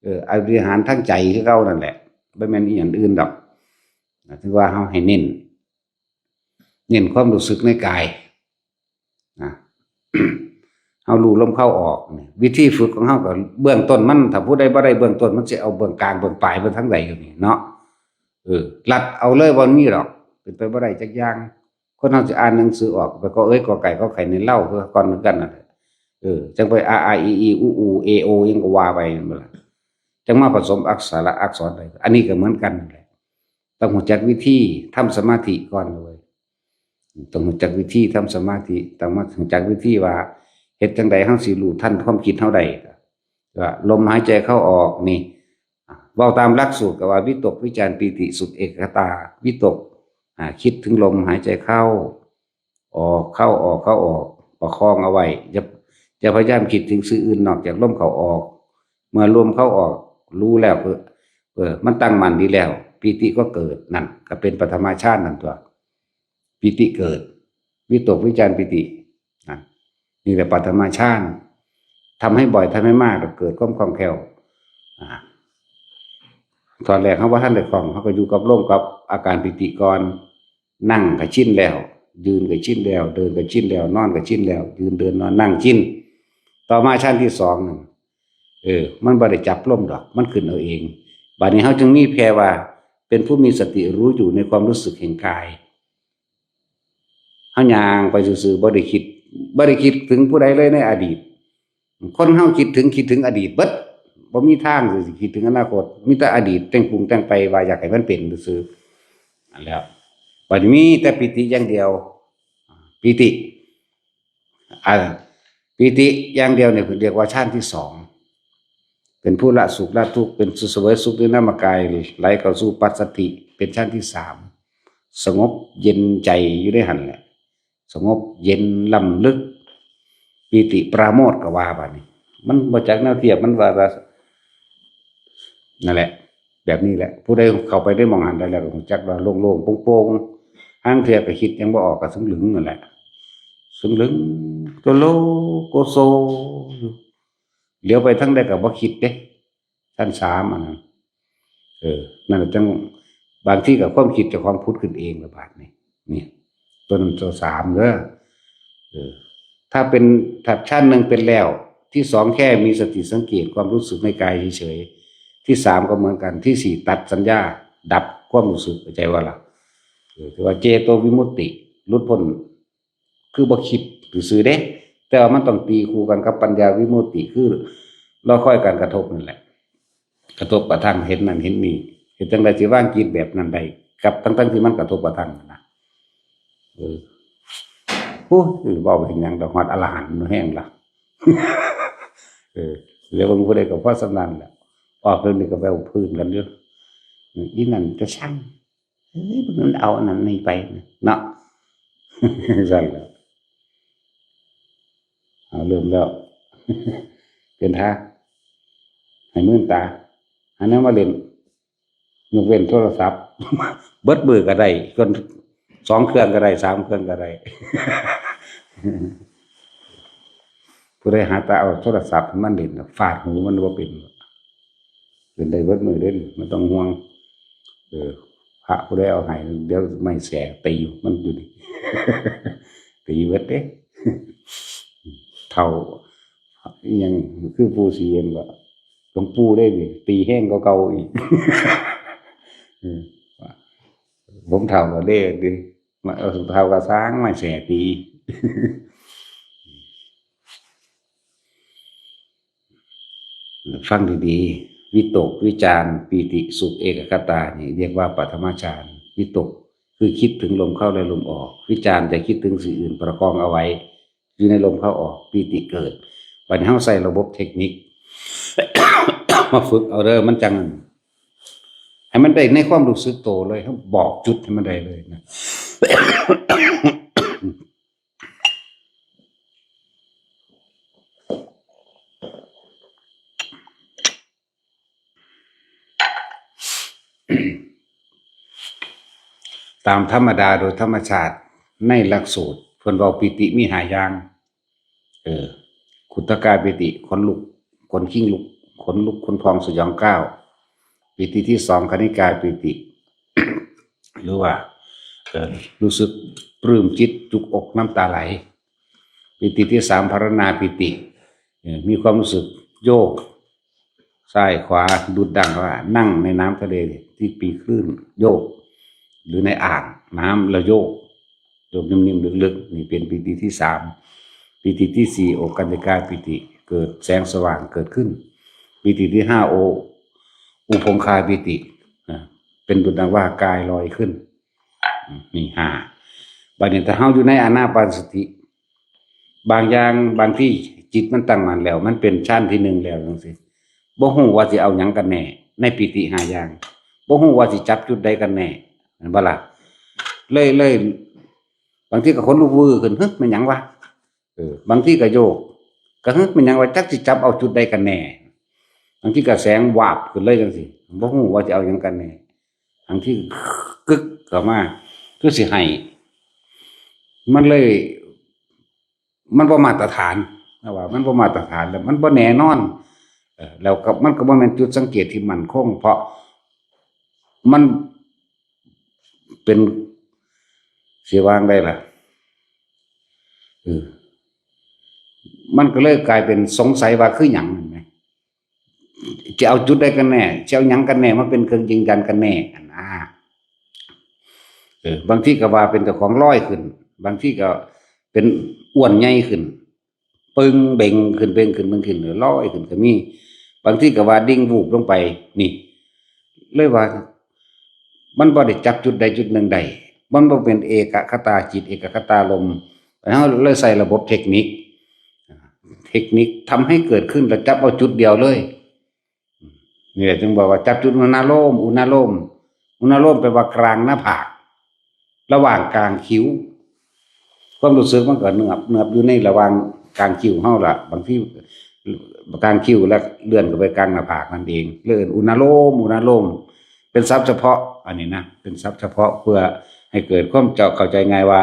เออ อภินิหารทางใจคือเก่านั่นแหละ บ่แม่นอีหยังอื่นดอก นะ ถือว่าเฮาให้เน้น เน้นความรู้สึกในกาย นะ เฮารู้ลมเข้าออกนี่ วิธีฝึกของเฮาก็เบื้องต้นมัน ถ้าผู้ใดบ่ได้เบื้องต้น มันสิเอาเบื้องกลางเบื้องปลายไปทางใดอยู่นี่เนาะ เออ ลัดเอาเลยบ่มีดอก เป็นไปบ่ได้จักอย่าง คนเฮาสิอ่านหนังสือออก ไปกอเอ้ยกอไก่ขอไข่ในเล่าคือก่อนเหมือนกันนั่นแหละ เออ จังไป อา อา อี อี อู อู เอ โอ ยังก็ว่าไปนั่นบ่ล่ะ จังมาผสมอักษรอักษรได้ อันนี้ก็เหมือนกันนั่นแหละ ต้องรู้จักวิธีทำสมาธิก่อนเลย ต้องรู้จักวิธีทำสมาธิ ต้องมารู้จักวิธีว่าเฮ็ดจั่งใดเฮาสิรู้ทันความคิดเฮาได้ ว่าลมหายใจเข้าออกนี่ เว้าตามหลักสูตรก็ว่าวิตกวิจารปีติสุขเอกคตา วิตก อ่า คิดถึงลมหายใจเข้า ออก เข้าออก เข้าออก ประคองเอาไว้ อย่า อย่าพยายามคิดถึงสิ่งอื่นนอกจากลมเข้าออก เมื่อลมเข้าออก รู้แล้ว เออ เออ มันตั้งมั่นดีแล้ว ปีติก็เกิด นั่นก็เป็นปฐมฌานนั่นตัว ปีติเกิด วิตกวิจารปีติ นั่น นี่แหละปฐมฌาน ทำให้บ่อย ทำให้มาก เกิดความคล่องแคล่ว อ่า ตอนแรกเฮาบ่ทันได้คล่อง เฮาก็อยู่กับลม กับอาการปีติก่อน นั่งก็ชินแล้ว ยืนก็ชินแล้ว เดินก็ชินแล้ว นอนก็ชินแล้ว ยืน เดิน นอน นั่ง ชิน ต่อมาฌานที่สองนั่น เออ มันบ่ได้จับลมดอก มันขึ้นเอาเอง บัดนี้เฮาจึงมีแค่ว่า เป็นผู้มีสติรู้อยู่ในความรู้สึกแห่งกาย เฮาย่างไปซื่อๆ บ่ได้คิด บ่ได้คิดถึงผู้ใดเลยในอดีต คนเฮาคิดถึง คิดถึงอดีตเบิด บ่มีทางสิคิดถึงอนาคต มีแต่อดีตแต่งปรุงแต่งไปว่าอยากให้มันเป็นซื่อๆ นั่นแหละ บัดนี้มีแต่ปีติอย่างเดียว ปีติ อ่า ปีติอย่างเดียวเนี่ยเพิ่นเรียกว่าฌานที่สอง เป็นผู้ละสุขละทุกข์ เป็นผู้เสวยสุขในนามกาย ไหลเข้าสู่ปัสสัทธิ เป็นฌานที่สาม สงบเย็นใจอยู่ในหั่นแหละ สงบเย็นล้ำลึก ปีติปราโมทย์ก็ว่าบาดนี้ มันบ่จักแนวเทียบ มันว่า ว่า นั่นแหละ แบบนี้แหละ ผู้ใดเข้าไปได้หม่องหั่นได้แล้วก็รู้จักว่าโล่งๆ โปร่งๆ ห่างเทียก็คิดหยังบ่ออกก็ซึ่งลึงนั่นแหละ ซึ่งลึง โตโลโกโซอยู่ เหลียวไปทางใดก็บ่คิดเด้ ชั้นสามอันนั้น เออ นั่นแหละจัง บางทีก็ความคิดเจ้าของผุดขึ้นเองละบาดนี่ เนี่ย ตัวนั้นตัวสามเด้อ เออ ถ้าเป็น ถ้าชั้นหนึ่งเป็นแล้ว ที่สองแค่มีสติสังเกตความรู้สึกในกายเฉยๆ ที่สามก็เหมือนกัน ที่สี่ตัดสัญญา ดับความรู้สึก เข้าใจว่าล่ะ เออ ถือว่าเจโตวิมุตติ หลุดพ้น คือบ่คิดซื่อๆเด้ แต่ว่ามันต้องตีคู่กันกับปัญญาวิมุตติ คือรอคอยการกระทบนั่นแหละ กระทบกระทั่ง เห็นนั่นเห็นนี่ เฮ็ดจั่งใดสิวางจิตแบบนั้นได้ กับทั้งๆที่มันกระทบกระทั่งนั่นนะ เออ โอ้ย เว้าไปถึงหยังดอก ฮอดอรหันต์แฮงล่ะ เออ แล้วเบิ่งผู้ใดก็พอส่ำนั้นแหละ ออกเรื่องนี้ก็ไปเอาพื้นกันอยู่ อีนั่นจะช่าง เฮ้ย มันเอาอันนั้นนี่ไปเนาะ สั่นแล้ว เอาเริ่มแล้ว เป็นท่า ให้มื่นตา อันนั้นมาเล่น ยกเว้นโทรศัพท์ เบิดมือก็ได้ จนสองเครื่องก็ได้ สามเครื่องก็ได้ ผู้ใดหาตาเอาโทรศัพท์มันเล่นน่ะ ฟาดหูมันบ่เป็น เป็นได้เบิดมือเล่น ไม่ต้องห่วง เออ พระผู้ใดเอาให้ เดี๋ยวไม่แสตีมันอยู่นี่ ตีเบิดเด้ เฒ่า อิหยัง คือปู่ศรีเห็นว่า หลวงปู่ได้นี่ ตีแฮงกว่าเก่าอีก เออ ผมเฒ่าแล้วเด้ ดิ มา เออ เฒ่าก็สร้างมาแสตี ฟังดีๆ วิตก วิจาร ปีติ สุข เอกคตา นี่เรียกว่าปฐมฌาน วิตก คือคิดถึงลมเข้าและลมออก วิจาร จะคิดถึงสิ่งอื่นประคองเอาไว้ อยู่ในลมเข้าออก ปีติเกิด บัดนี้เฮาใส่ระบบเทคนิค มาฝึกเอาเด้อ มันจั่ง ให้มันได้ในความรู้สึกโตเลย เฮาบอกจุดให้มันได้เลยนะ ตามธรรมดาโดยธรรมชาติในหลักสูตร เพิ่นเว้าปีติมีห้าอย่าง เออ ขุทกายปีติ ขนลุก ขนคิงลุก ขนลุก ขนพอง สยองกล้าว ปีติที่สอง คณิกายปีติ หรือว่า เอ่อ รู้สึกปลื้มจิต จุกอก น้ำตาไหล ปีติที่สาม ภารณาปีติ เอ่อ มีความรู้สึกโยก ซ้ายขวา ดุจดังว่านั่งในน้ำทะเลที่มีคลื่นโยก หรือในอ่างน้ำแล้วโยก โยกนิ่มๆ ลึกๆ นี่เป็นปีติที่สาม ปีติที่สี่ โอกันติกาปีติ เกิดแสงสว่างเกิดขึ้น ปีติที่ห้า โอ อุพงคาปีติ อ่า เป็นดุจดังว่ากายลอยขึ้น นี่ห้า บัดนี้ถ้าเฮาอยู่ในอานาปานสติ บางอย่าง บางทีจิตมันตั้งมั่นแล้ว มันเป็นฌานที่หนึ่งแล้วจั่งซี้ บ่ฮู้ว่าสิเอาหยังกันแน่ ในปีติห้าอย่าง บ่ฮู้ว่าสิจับจุดใดกันแน่ แม่นบ่ล่ะ เลย เลย บางทีก็ขนลุกวือขึ้น "เฮ้ย แม่นหยังวะ?" เออ บางทีก็โยก ก็ "เฮ้ย แม่นหยังวะ จักสิจับเอาจุดใดกันแน่" บางทีก็แสงวาบขึ้นเลยจั่งซี้ บ่ฮู้ว่าสิเอาหยังกันแน่ บางทีกึกเข้ามา คือสิให้ มันเลย มันบ่มาตรฐาน นะว่ามันบ่มาตรฐาน แล้วมันบ่แน่นอน เออ แล้วก็มันก็บ่แม่นจุดสังเกตที่มั่นคง เพราะมันเป็น สิว่าจั่งใดล่ะ เออ มันก็เลยกลายเป็นสงสัยว่าคือหยัง เห็นไหม จะเอาจุดใดกันแน่ จะเอาหยังกันแน่ มาเป็นเครื่องยืนยันกันแน่ อันนะ เออ บางทีก็ว่าเป็นเจ้าของลอยขึ้น บางทีก็เป็นอ้วนใหญ่ขึ้น ปึงเบ่งขึ้น เบ่งขึ้น เบ่งขึ้น ลอยขึ้นก็มี บางทีก็ว่าดิ่งวูบลงไป นี่ เลยว่า มันบ่ได้จับจุดใดจุดหนึ่งได้ มันบ่เป็นเอกคตาจิต เอกคตาลม เฮาเลยใส่ระบบเทคนิค เทคนิคทำให้เกิดขึ้นแล้วจับเอาจุดเดียวเลย นี่แหละจึงบอกว่าจับจุดอุณาโลม อุณาโลม อุณาโลมแปลว่ากลางหน้าผาก ระหว่างกลางคิ้ว ความรู้สึกมันก็เนือบ เนือบอยู่ในระหว่างกลางคิ้วเฮาล่ะ บางทีกลางคิ้วแล้วเลื่อนเข้าไปกลางหน้าผากนั่นเอง เรียกอุณาโลม อุณาโลม เป็นศัพท์เฉพาะ อันนี้นะ เป็นศัพท์เฉพาะเพื่อให้เกิดความเจ้าเข้าใจง่ายว่า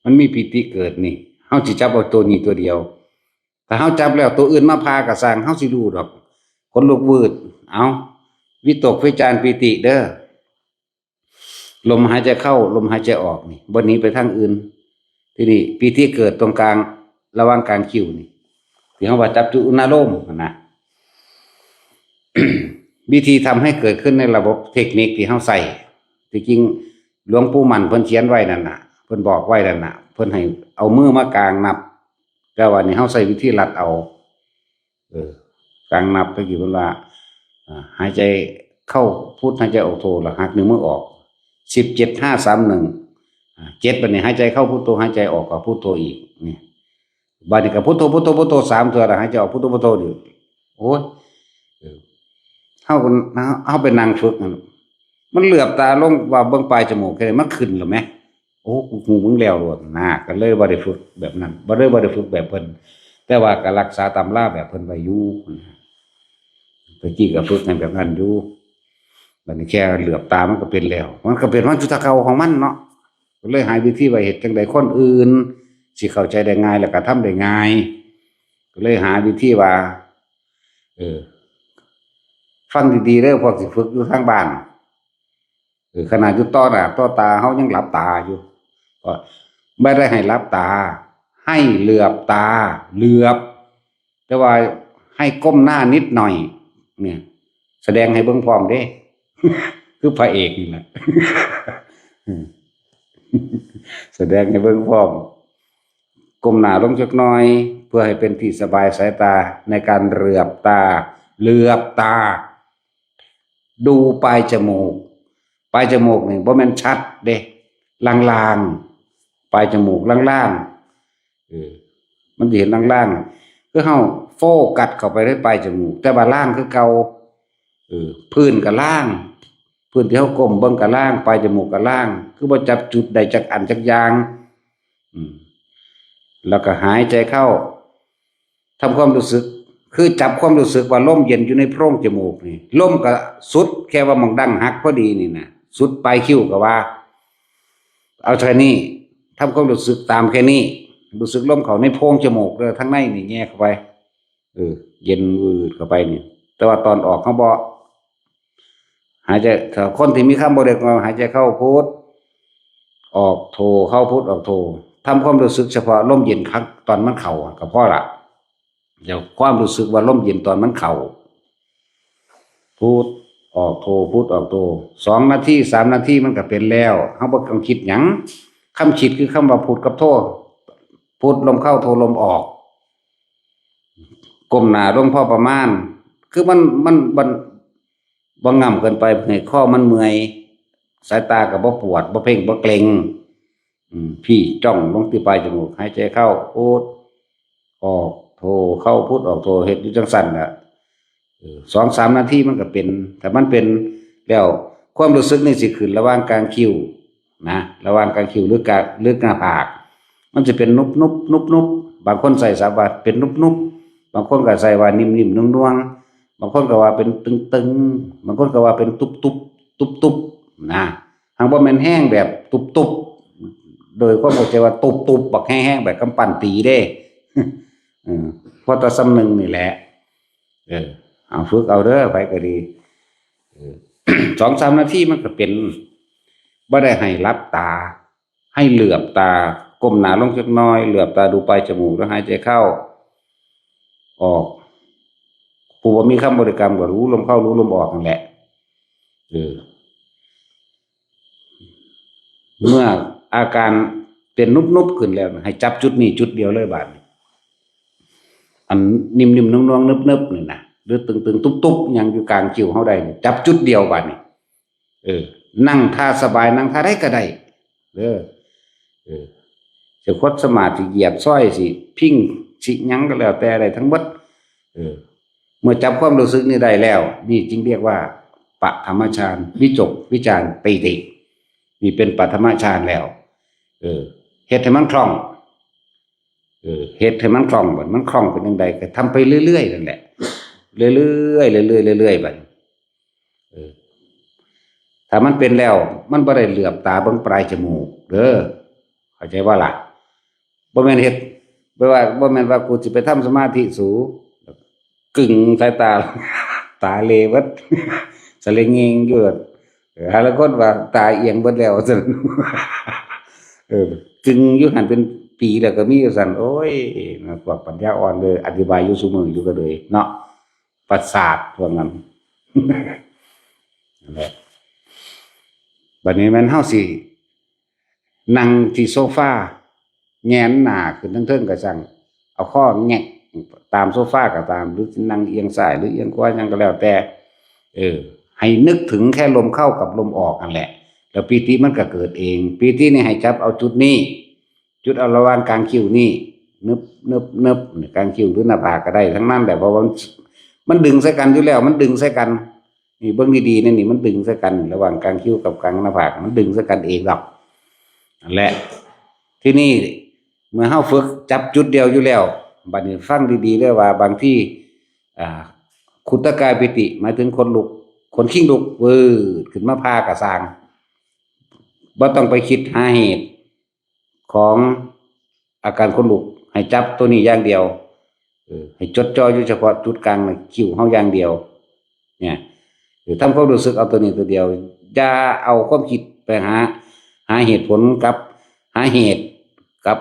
มันมีปีติเกิดนี่ เฮาสิจับเอาตัวนี้ตัวเดียว ถ้าเฮาจับแล้วตัวอื่นมาพาก็ซ่าง เฮาสิรู้ดอก ขนลุกวืด เอา วิตก วิจาร ปีติเด้อ ลมหายใจเข้า ลมหายใจออกนี่ บ่หนีไปทางอื่น ทีนี้ปีติเกิดตรงกลาง ระหว่างกลางคิ้วนี่ ที่เฮาว่าจับจุอุณาโลมหั่นนะ วิธีทำให้เกิดขึ้นในระบบเทคนิคที่เฮาใช้ ที่จริงหลวงปู่มั่นเพิ่นเขียนไว้นั่นน่ะ เพิ่นบอกไว้นั่นน่ะ เพิ่นให้เอามือมากางนับ แต่ว่านี่เฮาใช้วิธีลัดเอา เออ กางนับ ตะกี้เพิ่นว่า อ่า หายใจเข้าพุท หายใจออกโท แล้วหักนิ้วมือออก สิบเจ็ด ห้า สาม หนึ่ง อ่า เจ็ด บัดนี้หายใจเข้าพุทโธ หายใจออกก็พุทโธอีก นี่ บัดนี้ก็พุทโธ พุทโธ พุทโธ สาม เทื่อ แล้วหายใจออกพุทโธ พุทโธอยู่ โอ้ย เออ เฮาก็ เฮาไปนั่งฝึกนั่น มันเหลือบตาลงว่าเบิ่งปลายจมูกแค่นี้ มันขึ้นแล้วแหม โอ้ กู กู มึงแล้วโลดนะ ก็เลยบ่ได้ฝึกแบบนั้น บ่ได้ บ่ได้ฝึกแบบเพิ่น แต่ว่าก็รักษาตำราแบบเพิ่นไว้อยู่ ตะกี้ก็ฝึกให้แบบนั้นอยู่ บัดนี้แค่เหลือบตามันก็เป็นแล้ว มันก็เป็นมันจุดเก่าของมันเนาะ ก็เลยหาวิธีว่าเฮ็ดจั่งใดคนอื่นสิเข้าใจได้ง่าย แล้วก็ทำได้ง่าย ก็เลยหาวิธีว่า เออ ฟังดีๆ เด้อ พวกสิฝึกอยู่ทางบ้าน เออ ขนาดอยู่ต่อหน้าต่อตา เฮายังหลับตาอยู่ ก็ไม่ได้ให้หลับตา ให้เหลือบตา เหลือบ แต่ว่าให้ก้มหน้านิดหน่อย เนี่ย แสดงให้เบิ่งพร้อมเด้ คือพระเอกนี่แหละ แสดงให้เบิ่งพร้อม ก้มหน้าลงจักหน่อย เพื่อให้เป็นที่สบายสายตาในการเหลือบตา เหลือบตา ดูปลายจมูก ปลายจมูกนี่บ่แม่นชัดเด้ ลางๆ ปลายจมูกลางๆ เออ มันสิเห็นลางๆ คือเฮาโฟกัสเข้าไปในปลายจมูก แต่ว่าลางคือเก่า เออ พื้นก็ลาง พื้นที่เฮาก้มเบิ่งก็ลาง ปลายจมูกก็ลาง คือบ่จับจุดใดจักอันจักอย่าง อืม แล้วก็หายใจเข้า ทำความรู้สึก คือจับความรู้สึกว่าลมเย็นอยู่ในโพรงจมูกนี่ ลมก็สุดแค่ว่าหม่องดั้งหักพอดีนี่นะ สุดปลายคิ้วก็ว่า เอาแค่นี้ ทำความรู้สึกตามแค่นี้ รู้สึกลมเข้าในโพรงจมูกเด้อ ทางในนี่แย่เข้าไป เออ เย็นวืดเข้าไปนี่ แต่ว่าตอนออกเฮาบ่ หายใจ ถ้าคนที่มีคำบริกรรม หายใจเข้าพุท ออกโท เข้าพุท ออกโท ทำความรู้สึกเฉพาะลมเย็นครั้งตอนมันเข้าอะก็พอละ เดี๋ยวความรู้สึกว่าลมเย็นตอนมันเข้า พุท ออกโท พุท ออกโท สองนาที สามนาทีมันก็เป็นแล้ว เฮาบ่ต้องคิดหยัง คำคิดคือคำว่าพุทกับโท พุทลมเข้า โทลมออก ก้มหน้าลงพอประมาณ คือมัน มัน มัน บ่ง่ำเกินไป ให้คอมันเมื่อย สายตาก็บ่ปวด บ่เพ่ง บ่เกร็ง อืม พี้จ้องลงที่ปลายจมูก หายใจเข้า พุท ออกโท เข้าพุท ออกโท เฮ็ดอยู่จั่งซั้นล่ะ เออ สองสามนาทีมันก็เป็น ถ้ามันเป็นแล้ว ความรู้สึกนี่สิขึ้นระหว่างกลางคิ้วนะ ระหว่างกลางคิ้วหรือกลาง หรือหน้าผาก มันจะเป็นนุบๆ นุบๆ บางคนใช้ศัพท์ว่าเป็นนุบๆ บางคนก็ใช้ว่านิ่มๆ นวลๆ บางคนก็ว่าเป็นตึงๆ บางคนก็ว่าเป็นตุบๆ ตุบๆ นะ หากบ่แม่นแฮงแบบตุบๆ โดยความเข้าใจว่าตุบๆ บักแฮงๆ แบบกำปั้นตีเด้ เออ พอแต่ส่ำหนึ่งนี่แหละ เออ เอาฝึกเอาเด้อ ไผก็ดี เออ สองสามนาทีมันก็เป็น บ่ได้ให้หลับตา ให้เหลือบตา ก้มหน้าลงจักหน่อย เหลือบตาดูปลายจมูก แล้วหายใจเข้า ออก ผู้บ่มีคำบริกรรมก็รู้ลมเข้า รู้ลมออกนั่นแหละ เออ เมื่ออาการเป็นนุบๆ ขึ้นแล้วนะ ให้จับจุดนี้จุดเดียวเลยบาดนี้ อันนิ่มๆ นวลๆ นึบๆ นี่นะ หรือตึงๆ ตุ๊บๆ หยังอยู่กลางคิ้วเฮาได้นี่ จับจุดเดียวบาดนี้ เออ นั่งท่าสบาย นั่งท่าใดก็ได้ เด้อ เออ สิคดสมาธิ สิเหยียดซอย สิพิง สิหยังก็แล้วแต่ได้ทั้งหมด เออ เมื่อจับความรู้สึกนี้ได้แล้ว นี่จึงเรียกว่าปฐมฌาน วิตก วิจาร ปีติ นี่เป็นปฐมฌานแล้ว เออ เฮ็ดให้มันคล่อง เออ เฮ็ดให้มันคล่อง บัดมันคล่องเป็นจั่งใดก็ทำไปเรื่อยๆ นั่นแหละ เรื่อยๆ เรื่อยๆ เรื่อยๆ บัด เออ ถ้ามันเป็นแล้ว มันบ่ได้เหลือบตาเบิ่งปลายจมูกเด้อ เข้าใจบ่ล่ะ บ่แม่นเฮ็ด บ่ว่า บ่แม่นว่ากูสิไปทำสมาธิสู กึ่งสายตา ตาเหลเบิด สะเลงเงงอยู่ เออ หาลางคนว่าตาเอียงเบิดแล้ว ซั่น เออ กึ่งอยู่หั่นเป็นปีแล้วก็มีอยู่ซั่น โอ้ย พวกปัญญาอ่อนเลย อธิบายอยู่ซุมื้ออยู่ก็เลยเนาะ ประสาทพวกนั้น นั่นแหละ บัดนี้แม่นเฮาสิ นั่งที่โซฟา แหงนหน้าขึ้นทางเทิงก็ช่าง เอาคอแงกตามโซฟาก็ตาม หรือสินั่งเอียงซ้ายหรือเอียงขวาหยังก็แล้วแต่ เออ ให้นึกถึงแค่ลมเข้ากับลมออกนั่นแหละ แล้วปีติมันก็เกิดเอง ปีตินี่ให้จับเอาจุดนี้ จุดเอาระหว่างกลางคิ้วนี่ นึบ นึบ นึบ กลางคิ้วหรือหน้าผากก็ได้ทั้งนั้นแหละ เพราะว่ามัน มันดึงใส่กันอยู่แล้ว มันดึงใส่กัน นี่เบิ่งดีๆ นี่ นี่มันดึงใส่กัน ระหว่างกลางคิ้วกับกลางหน้าผาก มันดึงใส่กันเองดอก นั่นแหละ ทีนี้เมื่อเฮาฝึกจับจุดเดียวอยู่แล้ว บัดนี้ฟังดีๆ เด้อว่าบางที อ่า ขุตกายปีติ หมายถึงขนลุก ขนคิงลุก เวิดขึ้นมาผ่ากะซ่าง บ่ต้องไปคิดหาเหตุของอาการขนลุก ให้จับตัวนี้อย่างเดียว เออ ให้จดจ่ออยู่เฉพาะจุดกลางน่ะ คิ้วเฮาอย่างเดียว เนี่ย เออ ทำความรู้สึกเอาตัวนี้ตัวเดียว อย่าเอาความคิดไปหา หาเหตุผลกับ หาเหตุกับ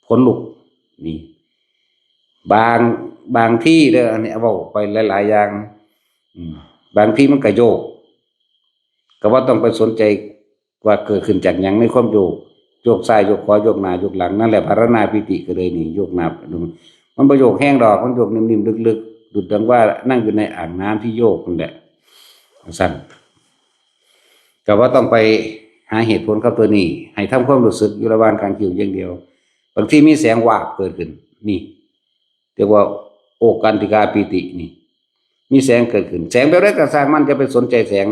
ขนลุก นี่ บาง บางทีเด้อ อันนี้เว้าไปหลายๆ อย่าง อืม บางทีมันก็โยก ก็บ่ต้องไปสนใจว่าเกิดขึ้นจากหยังในความโยก โยกซ้ายโยกขวาโยกหน้าโยกหลัง นั่นแหละภาวนาปีติก็เลยนี่ โยกหน้า มันบ่โยกแฮงดอก มันโยกนิ่มๆ ลึกๆ ดุจดังว่านั่งอยู่ในอ่างน้ำที่โยกนั่นแหละ ซั่น ก็บ่ต้องไปหาเหตุผลกับตัวนี้ ให้ทำความรู้สึกอยู่ระหว่างกลางคิ้วอย่างเดียว บางทีมีแสงวาบเกิดขึ้น นี่ เรียกว่าโอกันติกาปีตินี่ มีแสงเกิดขึ้น แสงแบบใดก็ซ่างมัน อย่าไปสนใจแสง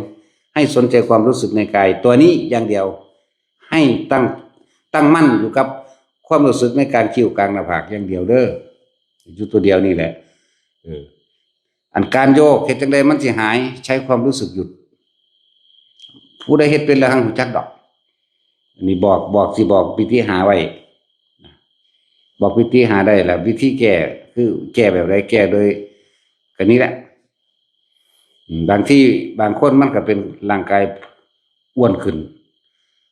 ให้สนใจความรู้สึกในกายตัวนี้อย่างเดียว ให้ตั้ง ตั้งมั่นอยู่กับความรู้สึกในกลางคิ้วกลางหน้าผากอย่างเดียวเด้อ อยู่ตัวเดียวนี่แหละ เออ อันการโยกเฮ็ดจั่งใดมันสิหาย ใช้ความรู้สึกหยุด ผู้ใดเฮ็ดเป็นแล้วหั้งรู้จักดอก อันนี้บอก บอก สิบอกวิธีหาไว้ บอกวิธีหาได้แล้ว วิธีแก้คือแก้แบบใด แก้โดย ก็นี่แหละ อืม บางทีบางคนมันก็เป็นร่างกายอ้วนขึ้น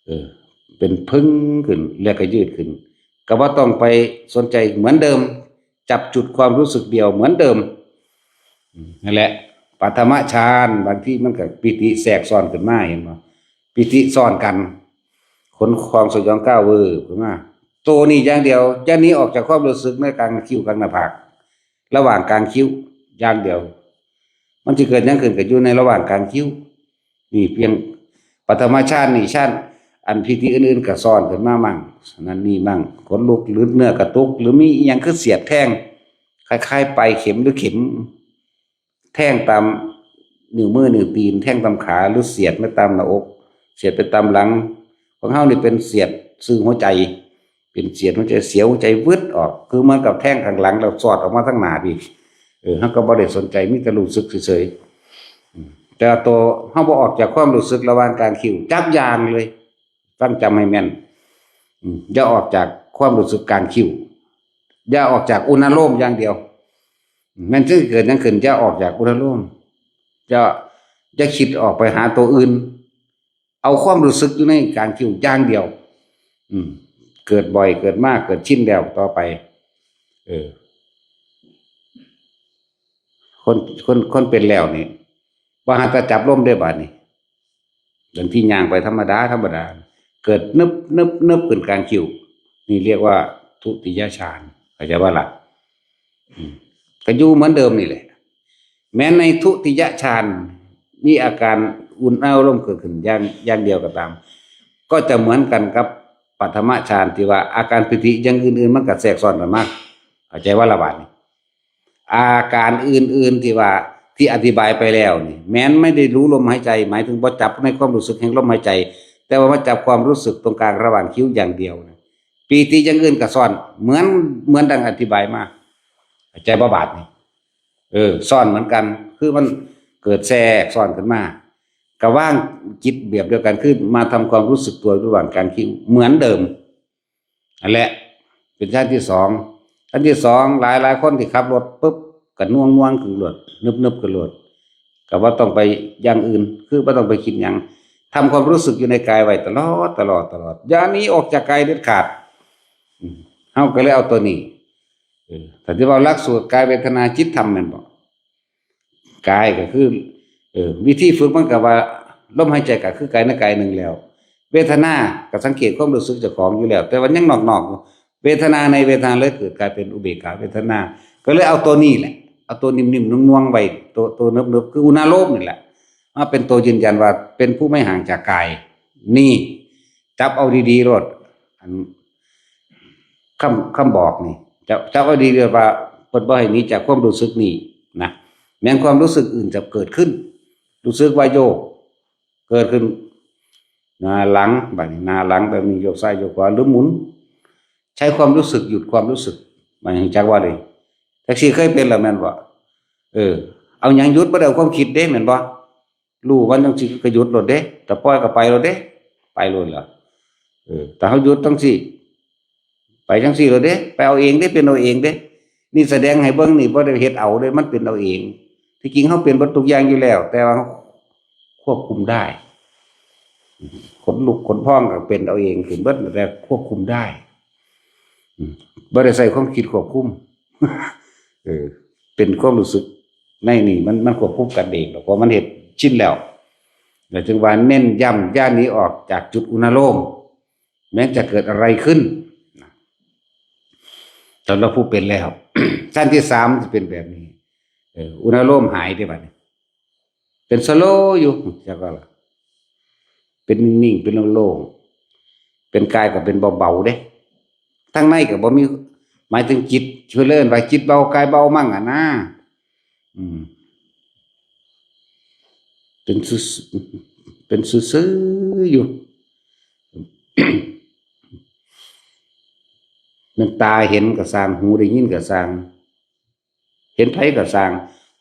เออ เป็นพึงขึ้น แล้วก็ยืดขึ้น ก็บ่ต้องไปสนใจ เหมือนเดิม จับจุดความรู้สึกเดียวเหมือนเดิม อืม นั่นแหละ ปฐมฌาน บางทีมันก็ปีติแทรกซ้อนขึ้นมา เห็นบ่ ปีติซ้อนกัน ขนพองสยองก้าวเวอร์ขึ้นมา ตัวนี้อย่างเดียว อย่าหนีออกจากความรู้สึกในกลางคิ้วกลางหน้าผาก ระหว่างกลางคิ้วอย่างเดียว มันสิเกิดหยังขึ้นก็อยู่ในระหว่างกลางคิ้ว นี่เพียงปฐมฌานนี่ ฌานอันปีติอื่นๆก็ซ้อนขึ้นมามั่ง นั่นนี่มั่ง ขนลุก หรือเนื้อกระตุก หรือมีอิหยังคือเสียดแทง คล้ายๆ ปลายเข็มหรือเข็ม แทงตามนิ้วมือนิ้วตีน แทงตามขา หรือเสียดมาตามหน้าอก เสียดไปตามหลัง ของเฮานี่เป็นเสียดซื่อหัวใจ เป็นเสียดหัวใจ เสียวหัวใจวืดออก คือเหมือนกับแทงข้างหลังแล้วสอดออกมาทางหน้าพี้ เออ เฮาก็บ่ได้สนใจ มีแต่รู้สึกเฉยๆ อืม แต่ว่าตัวเฮาบ่ออกจากความรู้สึกระหว่างกลางคิ้วจักอย่างเลย ฟังจำให้แม่น อืม อย่าออกจากความรู้สึกกลางคิ้ว อย่าออกจากอุณาโลมอย่างเดียว แม่นสิเกิดหยังขึ้น อย่าออกจากอุณาโลม อย่า อย่าคิดออกไปหาตัวอื่น เอาความรู้สึกอยู่ในกลางคิ้วอย่างเดียว อืม เกิดบ่อย เกิดมาก เกิดชินแล้วต่อไป เออ คน คน คนเป็นแล้วนี่ บ่หัดแต่จับลมเด้อบาดนี้ บางทีย่างไปธรรมดา ธรรมดา เกิดนึบ นึบ นึบขึ้นกลางคิ้ว นี่เรียกว่าทุติยฌาน เข้าใจบ่ล่ะ อืม ก็อยู่เหมือนเดิมนี่แหละ แม้ในทุติยฌานมีอาการอุณาโลมเกิดขึ้นอย่าง อย่างเดียวก็ตาม ก็จะเหมือนกันกับปฐมฌานที่ว่าอาการปีติอย่างอื่นๆ มันก็แทรกซ้อนกันมา เข้าใจบ่ล่ะบาดนี้ อาการอื่นๆที่ว่า ที่อธิบายไปแล้วนี่ แม้นไม่ได้รู้ลมหายใจ หมายถึงบ่จับในความรู้สึกแห่งลมหายใจ แต่ว่ามาจับความรู้สึกตรงกลางระหว่างคิ้วอย่างเดียวนะ ปีติอย่างอื่นก็ซ้อน เหมือน เหมือนดังอธิบายมา เข้าใจบ่บาดนี้ เออ ซ้อนเหมือนกัน คือมันเกิดแทรกซ้อนขึ้นมา ก็วางจิตแบบเดียวกัน คือมาทำความรู้สึกตัวระหว่างกลางคิ้วเหมือนเดิม อันแหละ เป็นฌานที่สอง อันที่สอง หลายหลายคนที่ขับรถปุ๊บ ก็น่วงน่วงขึ้นรถ นึบนึบขึ้นรถ ก็บ่ต้องไปอย่างอื่น คือบ่ต้องไปคิดหยัง ทำความรู้สึกอยู่ในกายไว้ตลอด ตลอด ตลอด อย่าหนีออกจากกายเด็ดขาด อืม เฮาก็เลยเอาตัวนี้ เออ ถ้าที่ว่าหลักสูตรกายเวทนาจิตธรรมแม่นบ่ กายก็คือ เออ วิธีฝึกมันก็ว่า ลมหายใจก็คือกายในกายหนึ่งแล้ว เวทนาก็สังเกตความรู้สึกเจ้าของอยู่แล้ว แต่ว่ายังนอกๆอยู่ เวทนาในเวทนาเลยเกิดกลายเป็นอุเบกขาเวทนา ก็เลยเอาตัวนี้แหละ เอาตัวนิ่มๆน่วงๆไว้ ตัว ตัวเนิบๆคืออุณาโลมนี่แหละ มาเป็นตัวยืนยันว่าเป็นผู้ไม่ห่างจากกาย นี่ จับเอาดีๆโลด อัน คำ คำบอกนี่ จับ จับเอาดีๆว่าเพิ่นบ่ให้หนีจากความรู้สึกนี่นะ แม้นความรู้สึกอื่นจะเกิดขึ้น รู้สึกว่าโยก เกิดขึ้น หน้าหลัง บัดนี้หน้าหลังแบบนี้ โยกซ้ายโยกขวา หรือหมุน ใช้ความรู้สึกหยุดความรู้สึก มันจักว่าเลย แท็กซี่เคยเป็นแล้วแม่นบ่ เออ เอาหยังหยุดบ่ได้ เอาความคิดเด้ แม่นบ่ รู้มันจังซี่ก็หยุดโลดเด้ แต่ปล่อยก็ไปโลดเด้ ไปโลดล่ะ เออ แต่เฮาหยุดจังซี่ ไปจังซี่โลดเด้ ไปเอาเองเด้ เป็นเอาเองเด้ นี่แสดงให้เบิ่ง นี่บ่ได้เฮ็ดเอาเด้ มันเป็นเอาเอง ที่จริงเฮาเป็นเบิดทุกอย่างอยู่แล้ว แต่ว่าเฮาควบคุมได้ ขนลุกขนพองก็เป็นเอาเองขึ้นเบิด แต่ควบคุมได้ อืม บ่ได้ใช้ความคิดควบคุม เออ เป็นความรู้สึกในนี่ มัน มันควบคุมกันเองดอก เพราะมันเฮ็ดชินแล้ว แล้วจึงว่าเน้นย้ำอย่าหนีออกจากจุดอุณาโลม แม้จะเกิดอะไรขึ้น สำหรับผู้เป็นแล้ว ขั้นที่สามจะเป็นแบบนี้ เออ อุณาโลมหายได้บัดนี้ เป็นสโลว์อยู่ จักว่าล่ะ เป็นนิ่งๆ เป็นโล่งๆ เป็นกายก็เป็นเบาๆเด้ ทั้งในก็บ่มี หมายถึงจิต เพิ่นเอิ้นว่าจิตเบากายเบามั่งอะนะ อืม เป็นซื่อๆ เป็นซื่อๆอยู่ แม่นตาเห็นก็ซ่าง หูได้ยินก็ซ่าง เห็นไผก็ซ่าง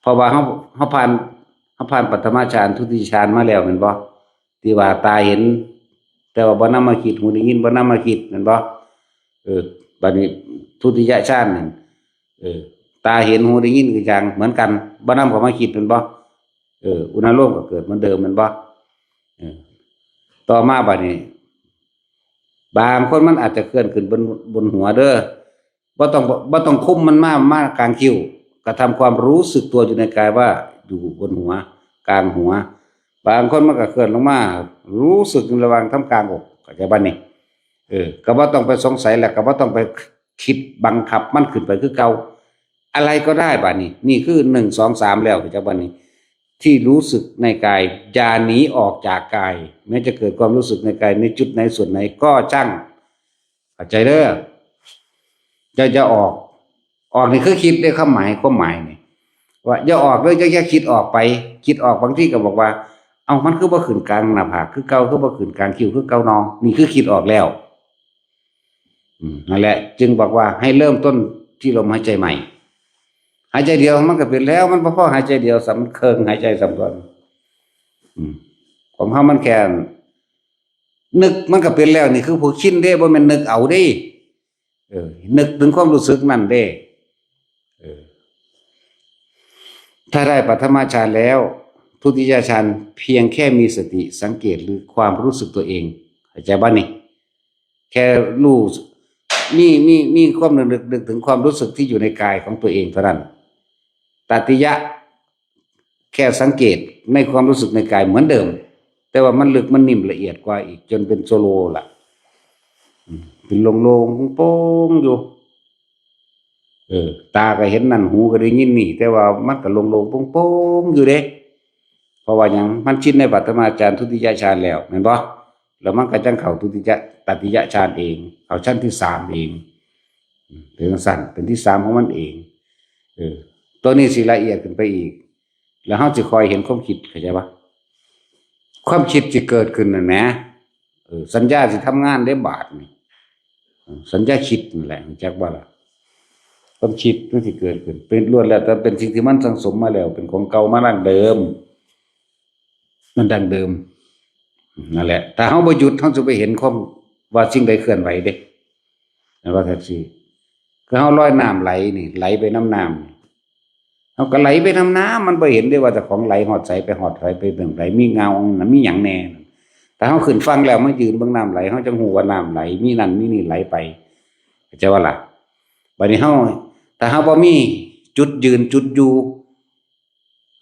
เพราะว่าเฮา เฮาผ่าน เฮาผ่านปฐมฌาน ทุติยฌานมาแล้วแม่นบ่ ที่ว่าตาเห็น แต่ว่าบ่นำมาคิด หูได้ยินบ่นำมาคิดแม่นบ่ เออ บัดนี้ทุติยฌานนั่น เออ ตาเห็น หูได้ยินก็อย่างเหมือนกัน บ่นำเข้ามาคิดแม่นบ่ เออ อุณาโลมก็เกิดเหมือนเดิมแม่นบ่ เออ ต่อมาบัดนี้ บางคนมันอาจจะเคลื่อนขึ้นบน บนหัวเด้อ บ่ต้อง บ่ต้องคุมมันมา มากลางคิ้ว กระทำความรู้สึกตัวอยู่ในกายว่าอยู่บนหัว กลางหัว บางคนมันก็เคลื่อนลงมา รู้สึกอยู่ระหว่างท่ามกลางอก เข้าใจบ่นี่ เออ ก็บ่ต้องไปสงสัย แล้วก็บ่ต้องไปคิดบังคับมันขึ้นไปคือเก่า อะไรก็ได้บัดนี้ นี่คือหนึ่ง สอง สาม แล้ว เข้าใจบ่นี่ ที่รู้สึกในกาย อย่าหนีออกจากกาย แม้จะเกิดความรู้สึกในกายในจุดไหนส่วนไหนก็ช่าง เข้าใจเด้อ อย่า อย่าออก ออกนี่คือคิดเด้ ความหมาย ความหมายนี่ ว่าอย่าออกเด้อ อย่า อย่าคิดออกไป คิดออกบางทีก็บอกว่า เอ้า มันคือบ่ขึ้นกลางหน้าผากคือเก่า คือบ่ขึ้นกลางคิ้วคือเก่าน้อ นี่คือคิดออกแล้ว อืม นั่นแหละ จึงบอกว่าให้เริ่มต้นที่ลมหายใจใหม่ หายใจเดียวมันก็เป็นแล้ว มันบ่พอหายใจเดียว สำเคิงหายใจสำคัญ อืม ของเฮามันแค่ นึกมันก็เป็นแล้ว นี่คือผู้ชินเด้ บ่แม่นนึกเอาเด้ เออ นึกถึงความรู้สึกนั่นเด้ เออ ถ้าได้ปฐมฌานแล้ว ทุติยฌานเพียงแค่มีสติสังเกตหรือความรู้สึกตัวเอง เข้าใจบ่นี่ แค่รู้ มี มี มีความนึก นึก นึกถึงความรู้สึกที่อยู่ในกายของตัวเองเท่านั้น ตติยะ แค่สังเกตในความรู้สึกในกายเหมือนเดิม แต่ว่ามันลึกมันนิ่มละเอียดกว่าอีก จนเป็นโซโลล่ะ อืม เป็นโล่งๆโปร่งๆอยู่ เออ ตาก็เห็นนั่น หูก็ได้ยินนี่ แต่ว่ามันก็โล่งๆโปร่งๆอยู่เด้ เพราะว่าหยัง มันชินในปฐมฌาน ทุติยฌานแล้ว แม่นบ่ แล้วมันก็จั่งเข้าทุติยะ ตติยฌานเอง เข้าชั้นที่สามเอง อืม เป็นจั่งซั้น เป็นที่สามของมันเอง เออ ตัวนี้สิละเอียดขึ้นไปอีก แล้วเฮาสิค่อยเห็นความคิด เข้าใจบ่ ความคิดสิเกิดขึ้นนั่นแหม เออ สัญญาสิทำงานเด้บาดนี่ เออ สัญญาคิดนั่นแหละ รู้จักบ่ล่ะ ความคิดมันสิเกิดขึ้น เป็นล้วนแล้วแต่เป็นสิ่งที่มันสั่งสมมาแล้ว เป็นของเก่ามาดั้งเดิม มันดั้งเดิม นั่นแหละ ถ้าเฮาบ่หยุด เฮาจะไปเห็นความว่าสิ่งใดเคลื่อนไหวเด้ นั่นว่าจั่งซี้ คือเฮาลอยน้ำไหลนี่ ไหลไปนำน้ำนี่ เฮาก็ไหลไปนำน้ำ มันบ่เห็นเด้ว่าเจ้าของไหลฮอดไส ไปฮอดไส ไปแบบใด มีเงา มีหยังแหน่ ถ้าเฮาขึ้นฝั่งแล้วมายืนเบิ่งน้ำไหล เฮาจั่งฮู้ว่าน้ำไหล มีนั่นมีนี่ไหลไป เข้าใจบ่ล่ะ บัดนี้เฮา ถ้าเฮาบ่มีจุดยืนจุดอยู่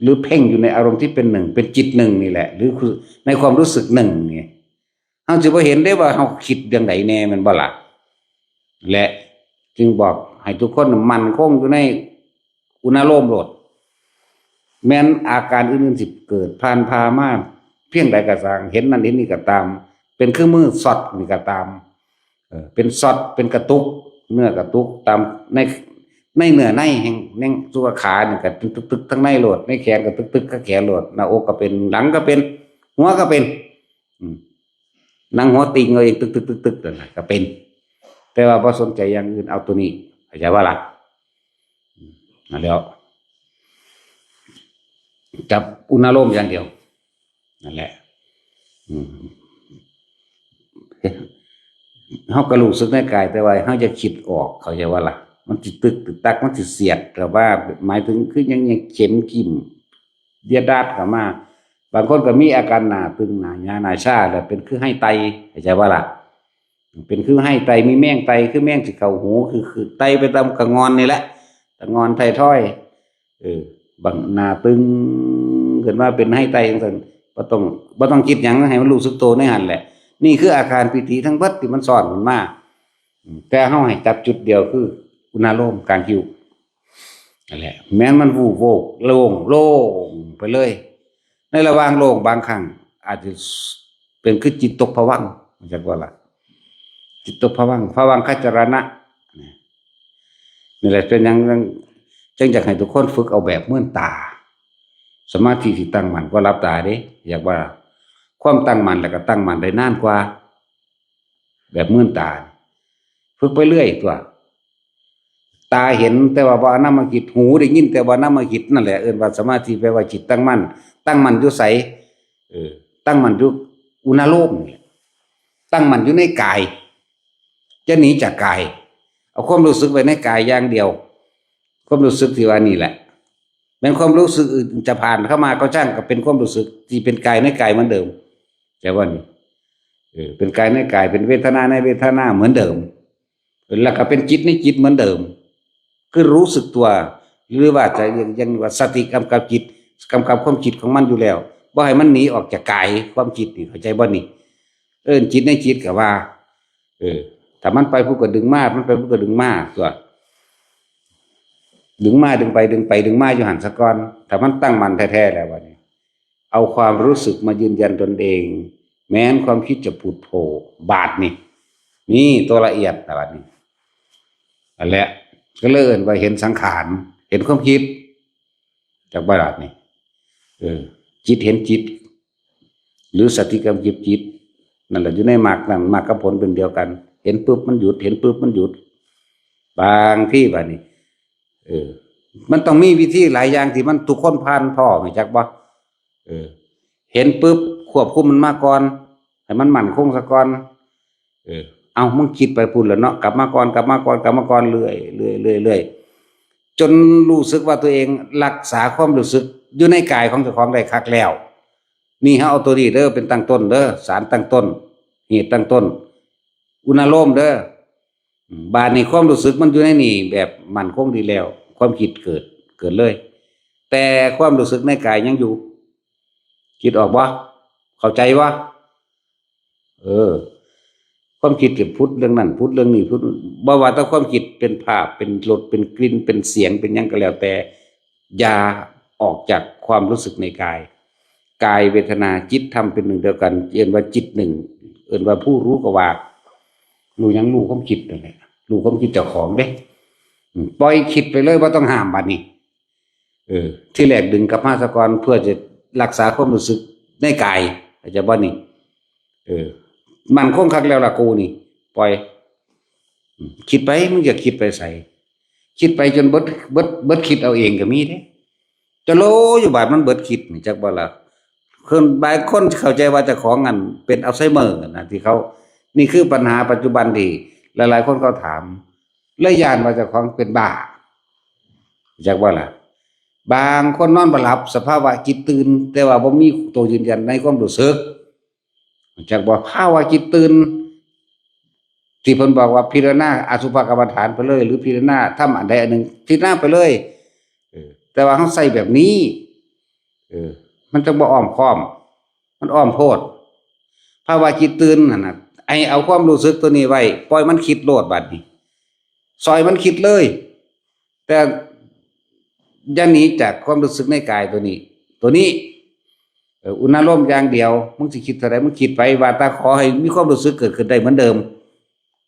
หรือเพ่งอยู่ในอารมณ์ที่เป็นหนึ่ง เป็นจิตหนึ่งนี่แหละ หรือคือในความรู้สึกหนึ่งนี่ เฮาสิบ่เห็นได้ว่าเฮาคิดเรื่องใดแหน่ แม่นบ่ล่ะ และจึงบอกให้ทุกคนมั่นคงอยู่ในอุณาโลมโลด แม้นอาการอื่นๆสิเกิดผ่านพามาเพียงใดก็ตาม เห็นนั่นเห็นนี่ก็ตาม เป็นเครื่องมือช็อตนี่ก็ตาม เออ เป็นช็อต เป็นกระตุก เนื้อกระตุกตามใน ในเนื้อในแห่ง แห่งตัวขานี่ก็เป็นตึกๆทั้งในโลด ในแขนก็ตึกๆกับแขนโลด หน้าอกก็เป็น หลังก็เป็น หัวก็เป็น อืม หนังหัวติ่งเอาเอง ตึกๆๆๆนั่นน่ะก็เป็น แต่ว่าบ่สนใจอย่างอื่น เอาตัวนี้ เข้าใจบ่ล่ะ อืม นั่นแหล้ว จับอุณาโลมอย่างเดียว นั่นแหละ อืม เฮาก็รู้สึกในกาย แต่ว่าเฮาจะคิดออก เข้าใจบ่ล่ะ มันสิตึกตึกตัก มันสิเสียด แต่ว่าหมายถึงคือยัง ยังเข็มจิ้ม เยียดดาดเข้ามา บางคนก็มีอาการหน้าตึง หน้าหยา หน้าชา แล้วเป็นคือไห้ไต เข้าใจบ่ล่ะ เป็นคือไห้ไต มีแมงไต คือแมงสิเข้าหู คือ คือไตไปตามกะงอนนี่แหละ กะงอนไททอย เออ บางหน้าตึงขึ้นมาเป็นไห้ไตจั่งซั่น บ่ต้อง บ่ต้องคิดหยัง ให้มันรู้สึกตัวในหั่นแหละ นี่คืออาการปีติทั้งเบิดที่มันซ้อนขึ้นมา อืม แต่เฮาให้จับจุดเดียวคืออุณาโลมกลางคิ้ว นั่นแหละ แม้นมันวูบโวก โล่ง โล่งไปเลย ในระหว่างโล่งบางครั้งอาจจะเป็นคือจิตตกผวังค์ เข้าใจบ่ล่ะ จิตตกผวังค์ ผวังคจรณะ นี่แหละเป็นหยัง จั่งอยากให้ทุกคนฝึกเอาแบบเมือนตา สมาธิที่ตั้งมั่นก็หลับตาเด้ อยากว่าความตั้งมั่นแล้วก็ตั้งมั่นได้นานกว่า แบบเมือนตา ฝึกไปเรื่อยตัว ตาเห็นแต่ว่าบ่เอานำมาคิด หูได้ยินแต่บ่นำมาคิด นั่นแหละเอิ้นว่าสมาธิ แปลว่าจิตตั้งมั่น ตั้งมั่นอยู่ไส เออ ตั้งมั่นอยู่อุณาโลมนี่แหละ ตั้งมั่นอยู่ในกาย จะหนีจากกาย เอาความรู้สึกไว้ในกายอย่างเดียว ความรู้สึกที่ว่านี่แหละ แม้นความรู้สึกอื่นจะผ่านเข้ามาก็ช่าง ก็เป็นความรู้สึกที่เป็นกายในกายเหมือนเดิม แต่ว่านี่ เออ เป็นกายในกาย เป็นเวทนาในเวทนาเหมือนเดิม แล้วก็เป็นจิตในจิตเหมือนเดิม คือรู้สึกตัว หรือว่าจะยัง ยังว่าสติกำกับจิต กำกับความคิดของมันอยู่แล้ว บ่ให้มันหนีออกจากกาย ความคิดนี่ เข้าใจบ่นี่ เอิ้นจิตในจิตก็ว่า เออ ถ้ามันไปพุ้นก็ดึงมา มันไปพุ้นก็ดึงมาตัว ดึงมาดึงไป ดึงไปดึงมาอยู่หั่นซะก่อน ถ้ามันตั้งมั่นแท้ๆแล้วบัดนี้ เอาความรู้สึกมายืนยันตนเอง แม้นความคิดจะผุดโผล่ บาดนี่ นี่ตัวละเอียดนะบัดนี้ อันแหละ ก็เลยเอิ้นว่าเห็นสังขาร เห็นความคิด จักบ่ล่ะนี่ เออ จิตเห็นจิต หรือสติกำกับจิต นั่นแหละอยู่ในมรรคนั่น มรรคกับผลเป็นเดียวกัน เห็นปุ๊บมันหยุด เห็นปุ๊บมันหยุด บางทีบัดนี้ เออ มันต้องมีวิธีหลายอย่างที่มันทุกคนผ่านพ้อ รู้จักบ่ เออ เห็นปุ๊บควบคุมมันมาก่อน ให้มันมั่นคงซะก่อน เออ เอา มึงคิดไปพุ้นแล้วเนาะ กลับมาก่อน กลับมาก่อน กลับมาก่อน เรื่อย เรื่อย เรื่อย เรื่อย จนรู้สึกว่าตัวเองรักษาความรู้สึกอยู่ในกายของเจ้าของได้คักแล้ว นี่เฮาเอาตัวนี้เด้อ เป็นตั้งต้นเด้อ สารตั้งต้น เหตุตั้งต้น อุณาโลมเด้อ อืม บาดนี้ความรู้สึกมันอยู่ในนี่แบบมั่นคงดีแล้ว ความคิดเกิด เกิดเลย แต่ความรู้สึกในกายยังอยู่ คิดออกบ่ เข้าใจบ่ เออ ความคิดจะพุดเรื่องนั้น พุดเรื่องนี้ พุด บ่ว่าแต่ความคิดเป็นภาพ เป็นรส เป็นกลิ่น เป็นเสียง เป็นหยังก็แล้วแต่ อย่าออกจากความรู้สึกในกาย กายเวทนาจิตธรรมเป็นหนึ่งเดียวกัน เอิ้นว่าจิตหนึ่ง เอิ้นว่าผู้รู้ก็ว่า รู้หยัง รู้ความคิดนั่นแหละ รู้ความคิดเจ้าของเด้ อืม ปล่อยคิดไปเลย บ่ต้องห้ามบัดนี้ เออ ที่แรกดึงกลับมาซะก่อน เพื่อจะรักษาความรู้สึกในกาย เข้าใจบ่นี่ เออ มั่นคงคักแล้วล่ะกูนี่ ปล่อย อืม คิดไป มึงจะคิดไปไส คิดไปจนเบิด เบิด เบิดคิดเอาเองก็มีเด้ จะโลอยู่บาดมันเบิดคิดนี่ จักบ่ล่ะ คน บางคนเข้าใจว่าเจ้าของนั่นเป็นอัลไซเมอร์นะ ที่เขา นี่คือปัญหาปัจจุบันที่หลายๆคนเขาถาม เลยย้านว่าเจ้าของเป็นบ้า จักว่าล่ะ บางคนนอนบ่หลับ สภาวะจิตตื่น แต่ว่าบ่มีตัวยืนยันในความรู้สึก จักว่าภาวะจิตตื่น ที่เพิ่นบอกว่าพิจารณาอสุภกรรมฐานไปเลย หรือพิจารณาทำอันใดอันหนึ่ง พิจารณาไปเลย เออ แต่ว่าเขาใส่แบบนี้ เออ มันจะบ่อ้อมค้อม มันอ้อมโพด ภาวะจิตตื่นนั่นน่ะ ไอเอาความรู้สึกตัวนี้ไว้ ปล่อยมันคิดโลดบัดนี้ ซอยมันคิดเลย แต่อย่าหนีจากความรู้สึกในกายตัวนี้ ตัวนี้ เออ อุณาโลมอย่างเดียว มึงสิคิดเท่าใด มึงคิดไป ว่าแต่ขอให้มีความรู้สึกเกิดขึ้นได้เหมือนเดิม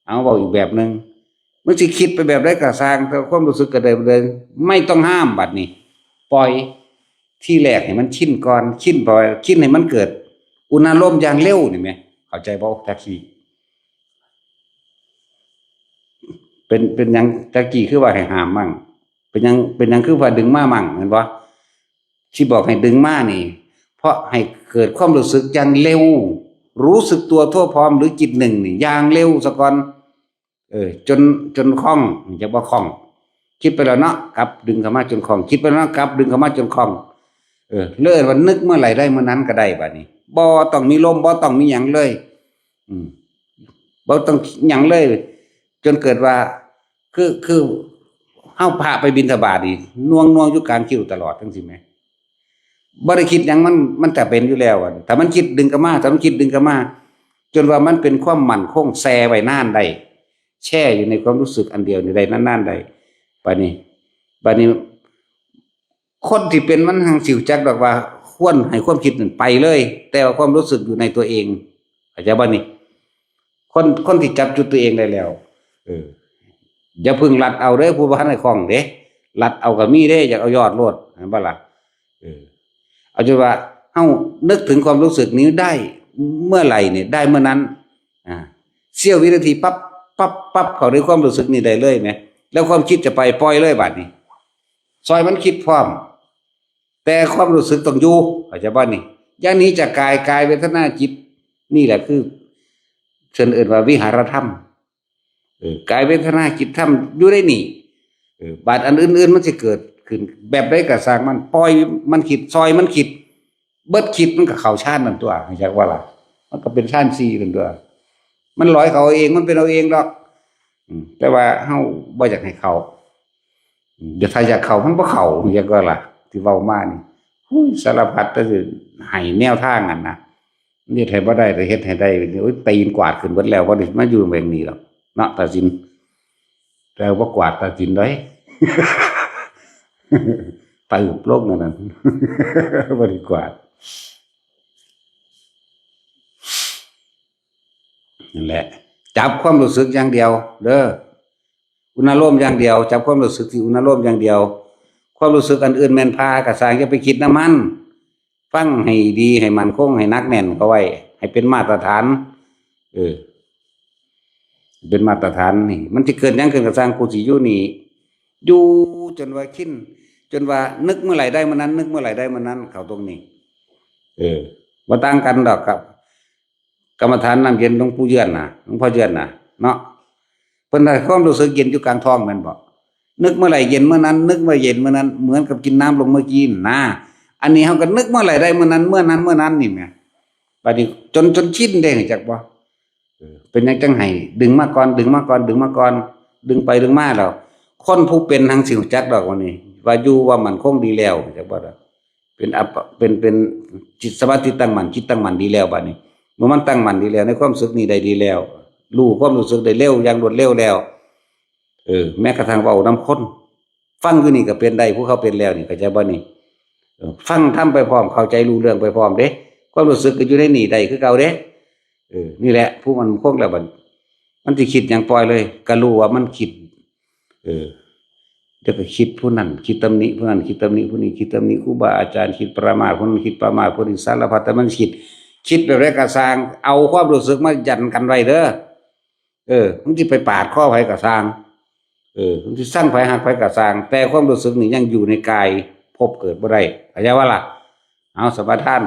เอาเว้าอีกแบบหนึ่ง มึงสิคิดไปแบบใดก็ซ่าง แต่ความรู้สึกเกิดได้เหมือนเดิม ไม่ต้องห้ามบัดนี้ ปล่อย ที่แรกให้มันชินก่อน ชินไป ชินให้มันเกิด อุณาโลมอย่างเร็วนี่แหม เข้าใจบ่ แท็กซี่ เป็น เป็นหยังแท็กซี่คือว่าให้ห้ามมั่ง เป็นหยัง เป็นหยังคือว่าดึงมามั่ง เห็นบ่ ที่บอกให้ดึงมานี่ เพราะให้เกิดความรู้สึกอย่างเร็ว รู้สึกตัวทั่วพร้อมหรือจิตหนึ่งนี่อย่างเร็วซะก่อน เออ จน จนคล่อง จักว่าคล่อง คิดไปแล้วเนาะ กลับดึงเข้ามาจนคล่อง คิดไปแล้วเนาะ กลับดึงเข้ามาจนคล่อง เออ เลยว่านึกเมื่อไหร่ได้เมื่อนั้นก็ได้บัดนี้ บ่ต้องมีลม บ่ต้องมีหยังเลย อืม บ่ต้องหยังเลย จนเกิดว่า คือ คือ เฮาพระไปบิณฑบาตนี่ น่วง น่วงอยู่กลางคิวตลอดจังซี่แหม บ่ได้คิดหยัง มัน มันจะเป็นอยู่แล้วอะ ถ้ามันคิดดึงกลับมา ถ้ามันคิดดึงกลับมา จนว่ามันเป็นความมั่นคงแช่ไว้นานได้ แช่อยู่ในความรู้สึกอันเดียวนี่ได้นานๆได้ บัดนี้ บัดนี้ คนที่เป็นมันหังสิวจักดอกว่า ควรให้ความคิดนั้นไปเลย แต่ว่าความรู้สึกอยู่ในตัวเอง เข้าใจบ่นี่ คน คนที่จับจุดตัวเองได้แล้ว เออ อย่าเพิ่งลัดเอาเด้อ ผู้บ่ทันได้คล่องเด้ ลัดเอาก็มีเด้ อยากเอายอดโลด เห็นบ่ล่ะ เออ เอาจนว่า เฮานึกถึงความรู้สึกนี้ได้ เมื่อไหร่เนี่ย ได้เมื่อนั้น อ่า เสี้ยววินาทีปั๊บ ปั๊บ ปั๊บ เข้าในความรู้สึกนี้ได้เลยแหม แล้วความคิดจะไปปล่อยเลยบัดนี้ ซอยมันคิดพร้อม แต่ความรู้สึกต้องอยู่ เข้าใจบ่นี่ อย่างนี้จากกาย กายเวทนาจิต นี่แหละคือ เพิ่นเอิ้นว่าวิหารธรรม เออ กายเวทนาจิตธรรมอยู่ในนี่ เออ บาดอันอื่นๆมันสิเกิดขึ้นแบบใดก็ซ่างมัน ปล่อยมันคิด ซอยมันคิด เบิดคิดมันก็เข้าฌานนั่นตัว จักว่าล่ะ มันก็เป็นฌานสี่นั่นตัว มันลอยเข้าเอาเอง มันเป็นเอาเองดอก อืม แต่ว่าเฮาบ่อยากให้เข้า อืม เดี๋ยวถ้าอยากเข้ามันบ่เข้า จักว่าล่ะ ที่เว้ามานี่ หุ้ย สารพัด แต่สิให้แนวทางหั่นนะ เฮ็ดให้บ่ได้ แต่เฮ็ดให้ได้ โอ้ย ตีนกวาดขึ้นเบิดแล้ว บ่ได้มาอยู่แห่งนี้หรอก เนาะ ตัดสิน แต่บ่กวาดตัดสินเด้ ตึบลงอันนั้น บ่ได้กวาด นั่นแหละ จับความรู้สึกอย่างเดียว เด้อ อุณาโลมอย่างเดียว จับความรู้สึกที่อุณาโลมอย่างเดียว ความรู้สึกอันอื่นแม่นพาก็ซ่าง อย่าไปคิดนำมัน ฟังให้ดี ให้มั่นคง ให้หนักแน่นเข้าไว้ ให้เป็นมาตรฐาน เออ เป็นมาตรฐานนี่ มันสิเกิดหยังขึ้นก็ซ่าง กูสิอยู่นี่ อยู่จนว่าชิน จนว่านึกเมื่อไหร่ได้เมื่อนั้น นึกเมื่อไหร่ได้เมื่อนั้น เข้าตรงนี้ เออ บ่ต่างกันดอกครับ กรรมฐานน้ำเย็นหลวงปู่เยือนน่ะ หลวงพ่อเยือนน่ะ เนาะ เพิ่นได้ความรู้สึกเย็นอยู่กลางท้องแม่นบ่ นึกเมื่อไหร่เย็นเมื่อนั้น นึกเมื่อเย็นเมื่อนั้น เหมือนกับกินน้ำลงเมื่อกี้นะ อันนี้เฮาก็นึกเมื่อไหร่ได้เมื่อนั้น เมื่อนั้น เมื่อนั้นนี่แหม บัดนี้จน จนชินเด้ จักบ่ เออ เป็นหยังจังให้ ดึงมาก่อน ดึงมาก่อน ดึงมาก่อน ดึงไปดึงมาแล้ว คนผู้เป็นหังสิรู้จักดอกว่านี่ ว่าอยู่ว่ามั่นคงดีแล้ว จักบ่ล่ะ เป็นอัปปะ เป็น เป็นจิตสมาธิตั้งมั่น จิตตั้งมั่นดีแล้วบัดนี้ เมื่อมันตั้งมั่นดีแล้ว ในความรู้สึกนี้ได้ดีแล้ว รู้ความรู้สึกได้เร็ว อย่างรวดเร็วแล้ว เออ แม้กระทั่งเว้านำคน ฟังอยู่นี่ก็เป็นได้ ผู้เขาเป็นแล้วนี่ เข้าใจบ่นี่ เออ ฟังธรรมไปพร้อม เข้าใจรู้เรื่องไปพร้อมเด้ ความรู้สึกก็อยู่ในนี่ได้คือเก่าเด้ เออ นี่แหละ ผู้มันคงแล้วบัด มันสิคิดหยังปล่อยเลย ก็รู้ว่ามันคิด เออ เดี๋ยวก็คิดผู้นั้น คิดตำหนิผู้นั้น คิดตำหนิผู้นี้ คิดตำหนิครูบาอาจารย์ คิดประมาทผู้นั้น คิดประมาทผู้นี้ สารพัด แต่มันคิด คิดแบบใดก็ซ่าง เอาความรู้สึกมายันกันไว้เด้อ เออ มึงสิไปปาดคอไผก็ซ่าง เออ มึงสิซังไผหักไผก็ซ่าง แต่ความรู้สึกนี่ยังอยู่ในกาย ภพเกิดบ่ได้ เข้าใจบ่ล่ะ เอาสมาทาน